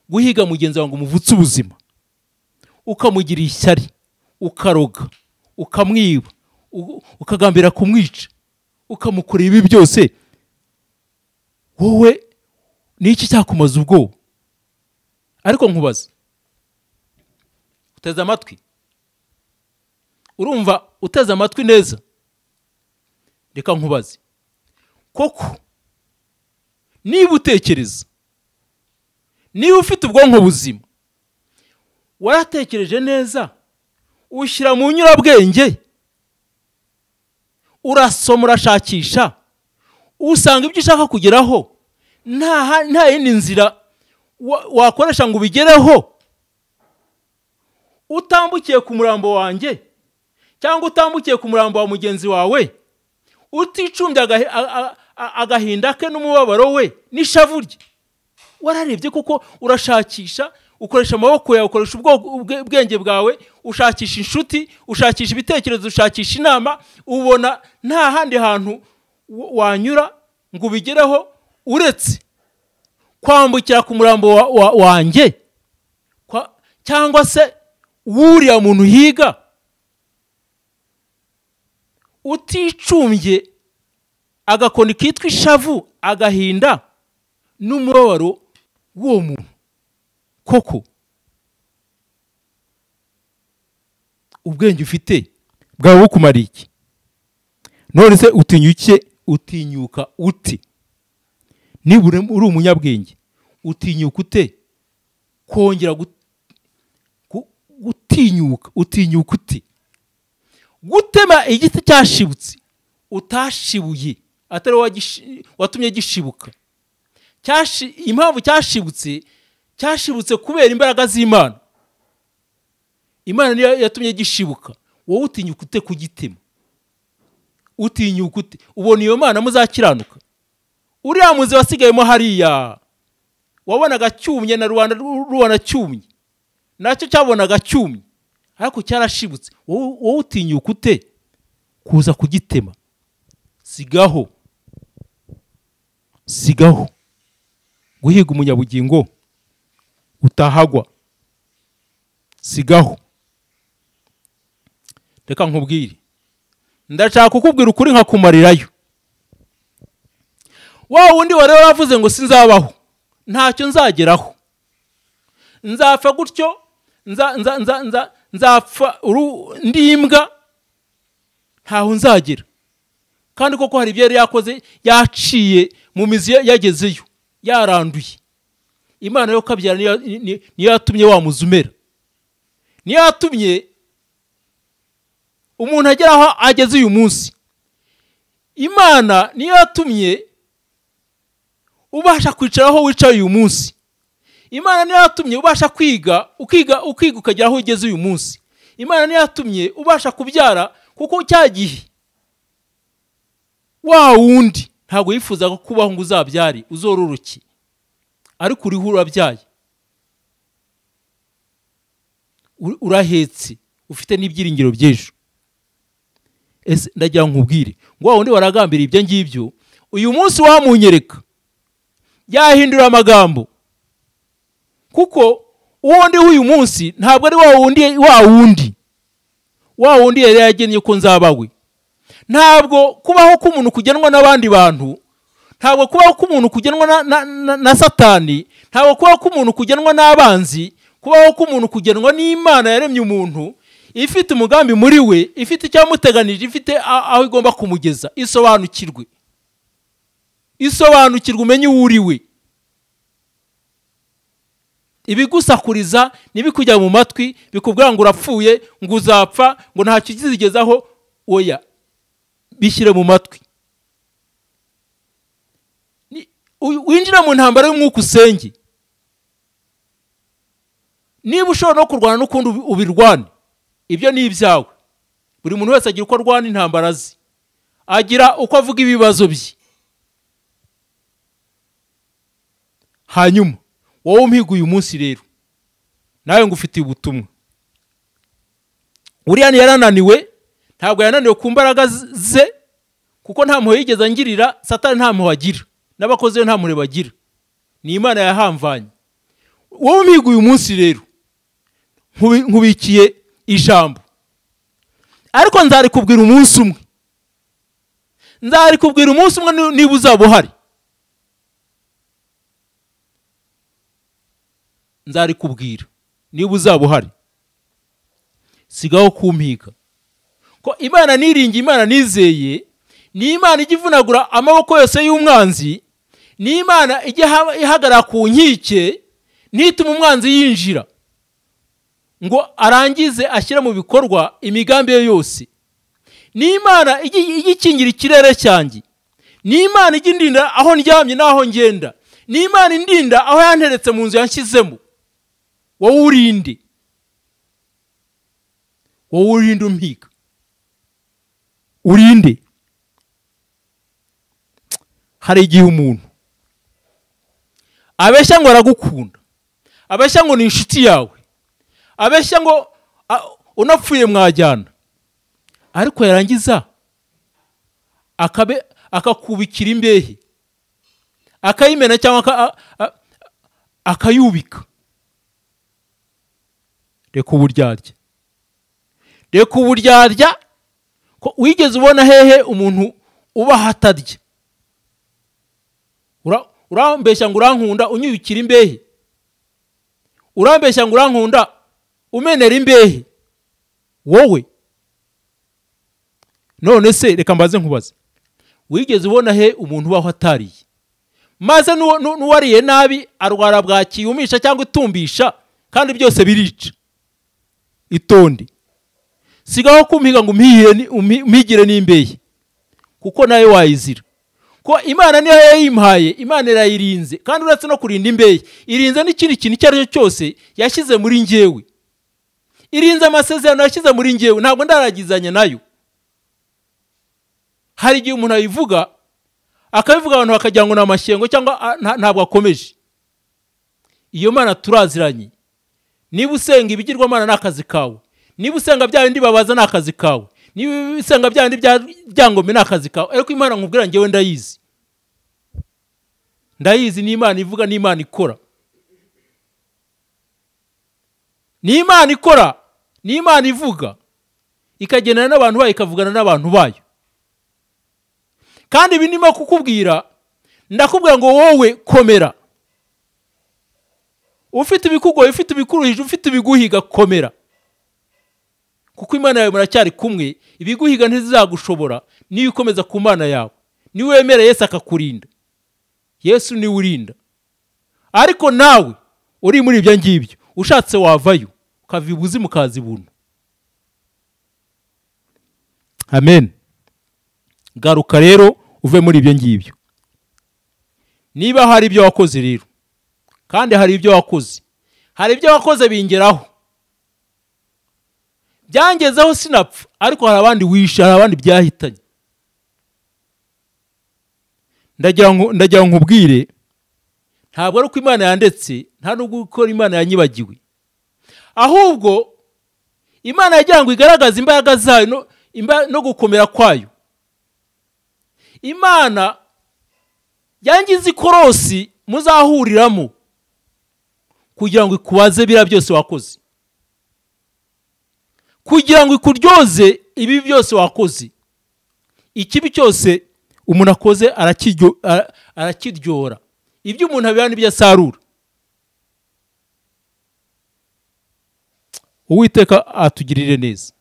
guhiga mugenzi wawe ngo umuvutse ubuzima, ukamugira ishyari, ukaroga, ukamwiba, ukagambira kumwica, ukamukorera ibi byose? Wowe ni iki cyakumaza ubwoba? Ariko nkubaze, uteze amatwi, urumva uteze amatwi neza? Reka nkubaze koko, niba utekereza, niba ufite ubwonko buzima, waratekereje neza, ushyira mu nyurabwenge, urasoma, urashakisha, usanga ibyo ushaka kugeraho nta yindi nzira wakoresha ngo ubigereho utambukiye ku murambo wanjye, cyangwa utambukiye ku murambo wa mugenzi wawe, uticumbye agahinda ke n'umubabaro we n'ishavu rye. Wararebye koko, urashakisha, ukoresha amaboko yawe, ukoresha ubwenge bwawe, ushakisha inshuti, ushakisha ibitekerezo, ushakisha inama, ubona nta handi hantu wanyura ngo ubigereho uretse kwambukira ku murambo wanjye, cyangwa se wuriya muntu higa, uticumbye agakoni kitwa ishavu, agahinda n'umubabaro w'uwo muntu. Koko ubwenge ufite bwawe bukumariye iki? None se utinyuke, utinyuka ute? Niba uri umunyabwenge, utinyuka ute kongera gutinyuka? Utinyuka ute gutema igiti cyashibutse utashibuye, atari watumye gishibuka? Impamvu cyashibutse, cyashibutse kubera imbaraga z'Imana. Imana niyo yatumye gishibuka. Wowe utinyuka ute kugitema? Utinyuka ute? Ubona iyo Mana muzakiranuka? Uriya muzi wasigayemo hariya, wabonaga cyumye, na rubanda rubona cyumye, nacyo cyabonaga cyumye, ariko cyarashibutse. Wowe utinyuka ute kuza kugitema? Sigaho, sigaho guhiga umunyabugingo utahagwa, sigaho. Reka nkubwire, ndashaka kukubwira ukuri nkakumarirayo. Wa wundi wari waravuze ngo sinzabaho, ntacyo nzageraho, nzapfa gutyo, nzapfa ndi imbwa, ntaho nzagera. Kandi koko hari ibyo yari yakoze, yaciye mu mizi, yagezeyo, yaranduye. Imana yo kabyara niyo yatumye wa muzumera, niyo yatumye umuntu agera aho ageze uyu munsi. Imana niyo yatumye ubasha kwicara aho wicaye uyu munsi. Imana niyo yatumye ubasha kwiga, ukiga, ukiga, ukagera aho ugeze uyu munsi. Imana niyo yatumye ubasha kubyara, kuko cya gihe wa wundi ntabwo yifuzaga kubaho ngo uzabyare uzororoke, ariko uriho urabyaye, urahetse, ufite n'ibyiringiro by'ejo. Ese ndagira nkubwire ngo wa wundi waragambiriye ibyo ngibyo, uyu munsi wamunyereka yahindura amagambo, kuko uwo ndi uyu munsi ntabwo ari wa wundi, wa wundi, wa wundi yari yagennye ko nzabawe. Ntabwo kubaho k'umuntu kugenwa n'abandi bantu, ntabwo kubaho k'umuntu kugenwa na Satani, ntabwo kubaho k'umuntu kugenwa n'abanzi. Kubaho k'umuntu kugenwa n'Imana yaremye umuntu, ifite umugambi muri we, ifite icyamuteganije, ifite aho igomba kumugeza. Isobanukirwe. Isobanukirwa umenye uwo uriwe. Ibigusakuriza nibikujya mu matwi bikubwira ngo urapfuye, ngo uzapfa, ngo ntacyo uzigezaho, oya, bishyire mu matwi. Winjira mu ntambara y'umwuka usenge. Niba ushobora no kurwana n'ukundi ubirwane, ibyo ni ibyawe. Buri muntu wese agira uko arwana intambara ze, agira uko avuga ibibazo bye. Hanyuma wowe umpiga uyu munsi rero, nawe ngufitiye ubutumwa. Uriya yarananiwe, ntabwo yananiwe ku mbaraga ze, kuko nta mpuhwe yigeze angirira. Satani nta mpuhwe agira, n'abakozi be nta mpuhwe bagira, ni Imana yahamvanye. Wowe umpiga uyu munsi rero, nkubikiye ijambo, ariko nzarikubwira umunsi umwe. Nzarikubwira umunsi umwe niba uzaba uhari. Nzarikubwira niba uzaba uhari. Sigaho kumpiga, ko Imana niringiye, Imana nizeye, ni Imana ijya ivunagura amaboko yose y'umwanzi, ni Imana ijya ihagarara ku nkike ntitume umwanzi yinjira ngo arangize ashyire mu bikorwa imigambi ye yose. Ni Imana ijya ikingira ikirere cyanjye, ni Imana ijya indinda aho ndyamye n'aho ngenda, ni Imana indinda aho yanteretse mu nzu yanshyizemo. Wowe urinde, wowe urinde umpiga, urinde. Hari igihe umuntu abeshya ngo aragukunda, abeshya ngo ni inshuti yawe, abeshya ngo unapfuye mwajyana, ariko yarangiza akakubikira imbehe, akayimena cyangwa akayubika. Reka uburyarya, reka uburyarya. Ko wigeze ubona hehe umuntu ubaho atarya? Urambeshya ngo urankunda unyubikira imbehe, urambeshya ngo urankunda umenera imbehe wowe. None se reka mbaze nkubaze, wigeze ubona he umuntu ubaho atariye? Maze n'uwariye nabi arwara bwaki, yumisha cyangwa itumbisha, kandi byose birica. Itonde, sigaho kumpiga ngo umpigire n'imbehe, kuko nawe wayizira. Ko Imana niyo yayimpaye, Imana irayirinze, kandi uretse no kurinda imbehe, irinze n'ikindi kintu icyo ari cyo cyose yashyize muri njyewe. Irinze amasezerano yashyize muri njyewe, ntabwo ndaragizanya nayo. Hari igihe umuntu ayivuga, akabivuga abantu bakagira ngo ni amashyengo cyangwa ntabwo akomeje. Iyo Mana turaziranye. Niba usenga ibigirwamana ni akazi kawe, niba usenga bya bindi babaza ni akazi kawe, niba usenga bya bindi byangombe ni akazi kawe, ariko Imana nkubwira njyewe ndayizi. Ndayizi, ni Imana ivuga, ni Imana ikora. Ni Imana ikora, ni Imana ivuga, ikagendana n'abantu bayo, ikavugana n'abantu bayo. Kandi ibi ndimo kukubwira, ndakubwira ngo wowe komera. Ufite ibikugoye, ufite ibikuruhije, ufite ibiguhiga, komera. Kuko Imana yawe muracyari kumwe, ibiguhiga ntizizagushobora niyo ukomeza ku Mana yawe. Niyo wemera Yesu akakurinda. Yesu niwe urinda. Ariko nawe uri muri ibyo ngibyo, ushatse wavayo, ukava ibuzimu ukaza ibuntu. Amen. Garuka rero uve muri ibyo ngibyo. Niba hari ibyo wakoze rero, kandi hari ibyo wakoze, hari ibyo wakoze bingeraho, byangezeho sinapfa, ariko hari abandi wishe, hari abandi byahitanye. Ndagira nkubwire, ntabwo ari uko Imana yandetse, nta nubwo uko Imana yanyibagiwe, ahubwo Imana yagira ngo igaragaze imbaraga zayo no gukomera kwayo. Imana yangize ikorosi muzahuriramo kugira ngo ikubaze biriya byose wakoze, kugira ngo ikuryoze ibi byose wakoze. Ikibi cyose umuntu akoze arakiryora. Ibyo umuntu abibana n'ibyo asarura. Uwiteka atugirire neza,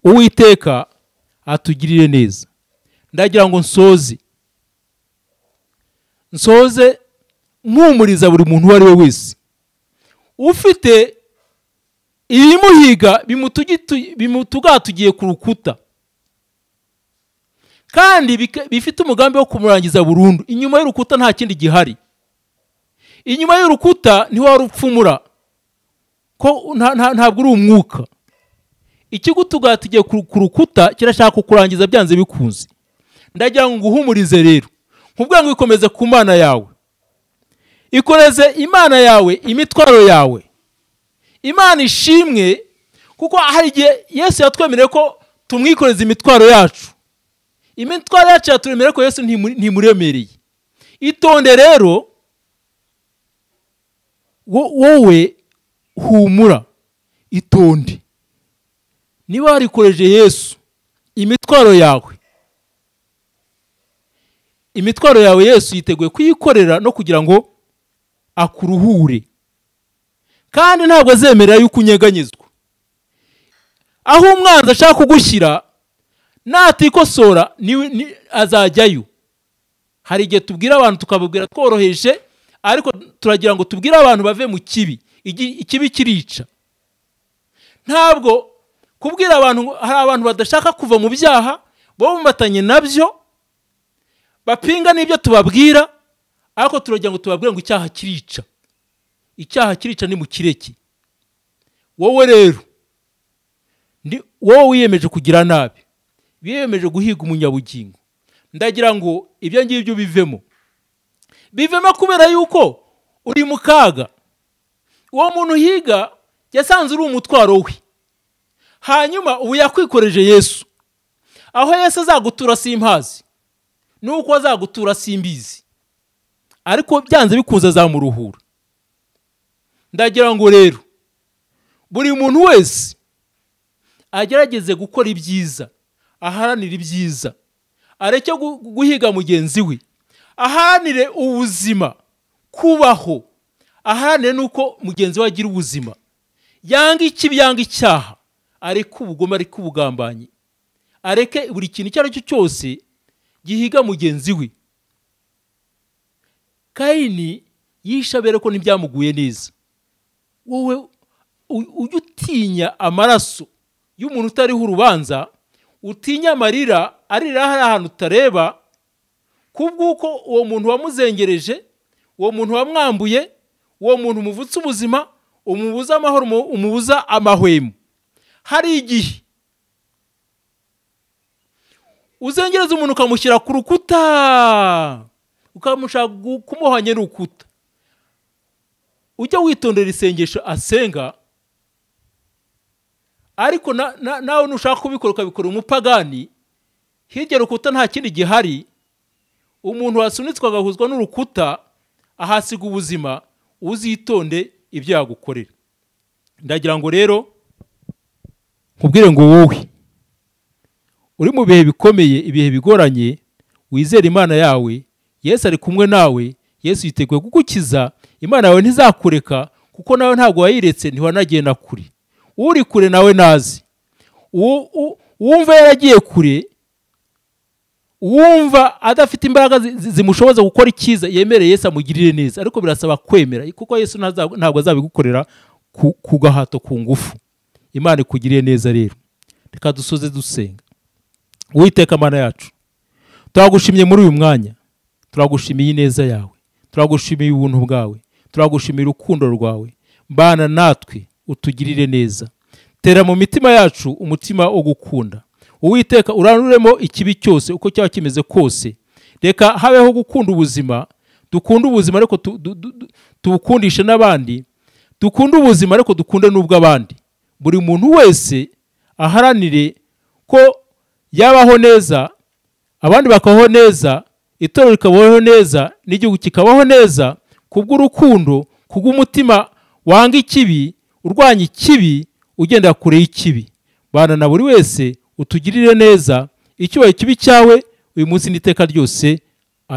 Uwiteka atugirire neza. Ndagira ngo nsoze. nsoze mpumuriza buri muntu uwo ari we wese ufite ibimuhiga bimutugatugiye ku rukuta kandi bifite umugambi wo kumurangiza burundu. Inyuma y'urukuta nta kindi gihari, inyuma y'urukuta ntiwarupfumura ko ntabwo uri umwuka. Ikigutugatugiye ku rukuta kirashaka kukurangiza byanze bikunze. Ndagira ngo nguhumurize rero, nkubwira ngo ikomeze ku Mana yawe, ikoreze Imana yawe imitwaro yawe. Imana ishimwe, kuko hari igihe Yesu yatwemereye ko tumwikoreza imitwaro yacu. Imitwaro yacu yatwemereye ko Yesu ntimuremereye. Itonde rero wowe, humura, itonde. Niba warikoreje Yesu imitwaro yawe, imitwaro yawe Yesu yiteguye kuyikorera no kugira ngo akuruhure, kandi ntabwo azemerera yuko unyeganyezwa. Aho umwanzi ashaka kugushyira natikosora azajyayo. Hari igihe tubwira abantu tukababwira tworoheje, ariko turagira ngo tubwire abantu bave mu kibi. Ikibi kirica. Ntabwo kubwira abantu, hari abantu badashaka kuva mu byaha, bumbatanye nabyo, bapinga n'ibyo tubabwira, ariko turagira ngo tubabwire ngo icyaha kirica. Icyaha kirica ni mu kireke. Wowe rero wowe wiyemeje kugira nabi, wiyemeje guhiga umunyabugingo, ndagira ngo ibyo ngibyo bivemo. Bivemo kubera yuko uri mu kaga. Uwo muntu uhiga yasanze uri umutwaro we, hanyuma ubu yakwikoreje Yesu. Aho Yesu azagutura simpazi, nuko azagutura simbizi, ariko byanze bikunze azamuruhura. Ndagira ngo rero buri muntu wese agerageze gukora ibyiza, aharanire ibyiza, areke guhiga mugenzi we, aharanire ubuzima, kubaho, aharanire nuko mugenzi we agira ubuzima, yanga ikibi, yanga icyaha, areke ubugome, areke ubugambanyi, areke buri kintu icyo ari cyo cyose gihiga mugenzi we. Kayini yishe Abeli ko ntibyamuguye neza. Wowe ujye utinya amaraso y'umuntu utariho urubanza, utinya amarira arira hari ahantu utareba, kubw'uko uwo muntu wamuzengereje, uwo muntu wamwambuye, uwo muntu umuvutse ubuzima, umubuza amahoro, umubuza amahwemo. Hari igihe uzengereza umuntu ukamushyira ku rukuta, ukamushaka kumuhanya n'urukuta. Ujya witondera isengesho asenga, ariko nawe nushaka kubikora ukabikora umupagani. Hirya rukuta nta kindi gihari, umuntu wasunitswe agahuzwa n'urukuta ahasiga ubuzima. Uzitonde ibyo yagukorera. Ndagira ngo rero nkubwire ngo wowe uri mu bihe bikomeye, ibihe bigoranye, wizere Imana yawe. Yesu ari kumwe nawe, Yesu yiteguye kugukiza. Imana yawe ntizakureka, kuko nawe ntabwo wayiretse, ntiwanagenda kure. Uri kure nawe nazi, uwumva yaragiye kure, uwumva adafite imbaraga zimushoboza gukora icyiza, yemere Yesu amugirire neza. Ariko birasaba kwemera, kuko Yesu ntabwo azabigukorera ku gahato, ku ngufu. Imana ikugiriye neza rero. Reka dusoze dusenga. Uwiteka Mana yacu, turagushimye muri uyu mwanya, turagushimiye ineza yawe, turagushimiye ubuntu bwawe, turagushimiye urukundo rwawe. Mbana natwe utugirire neza, tera mu mitima yacu umutima wo gukunda. Uwiteka uranuremo ikibi cyose uko cyaba kimeze kose. Reka habeho gukunda ubuzima, dukunde ubuzima ariko tubukundishe n'abandi, dukunde ubuzima ariko dukunde n'ubw'abandi. Buri muntu wese aharanire ko yabaho neza, abandi bakabaho neza, itorero rikabaho neza, n'igihugu kikabaho neza, kubw'urukundo, kubw'umutima wanga ikibi, urwanya ikibi, ugenda kure y'ikibi. Bana na buri wese utugirire neza, icyubahiro kibi cyawe uyu munsi n'iteka ryose.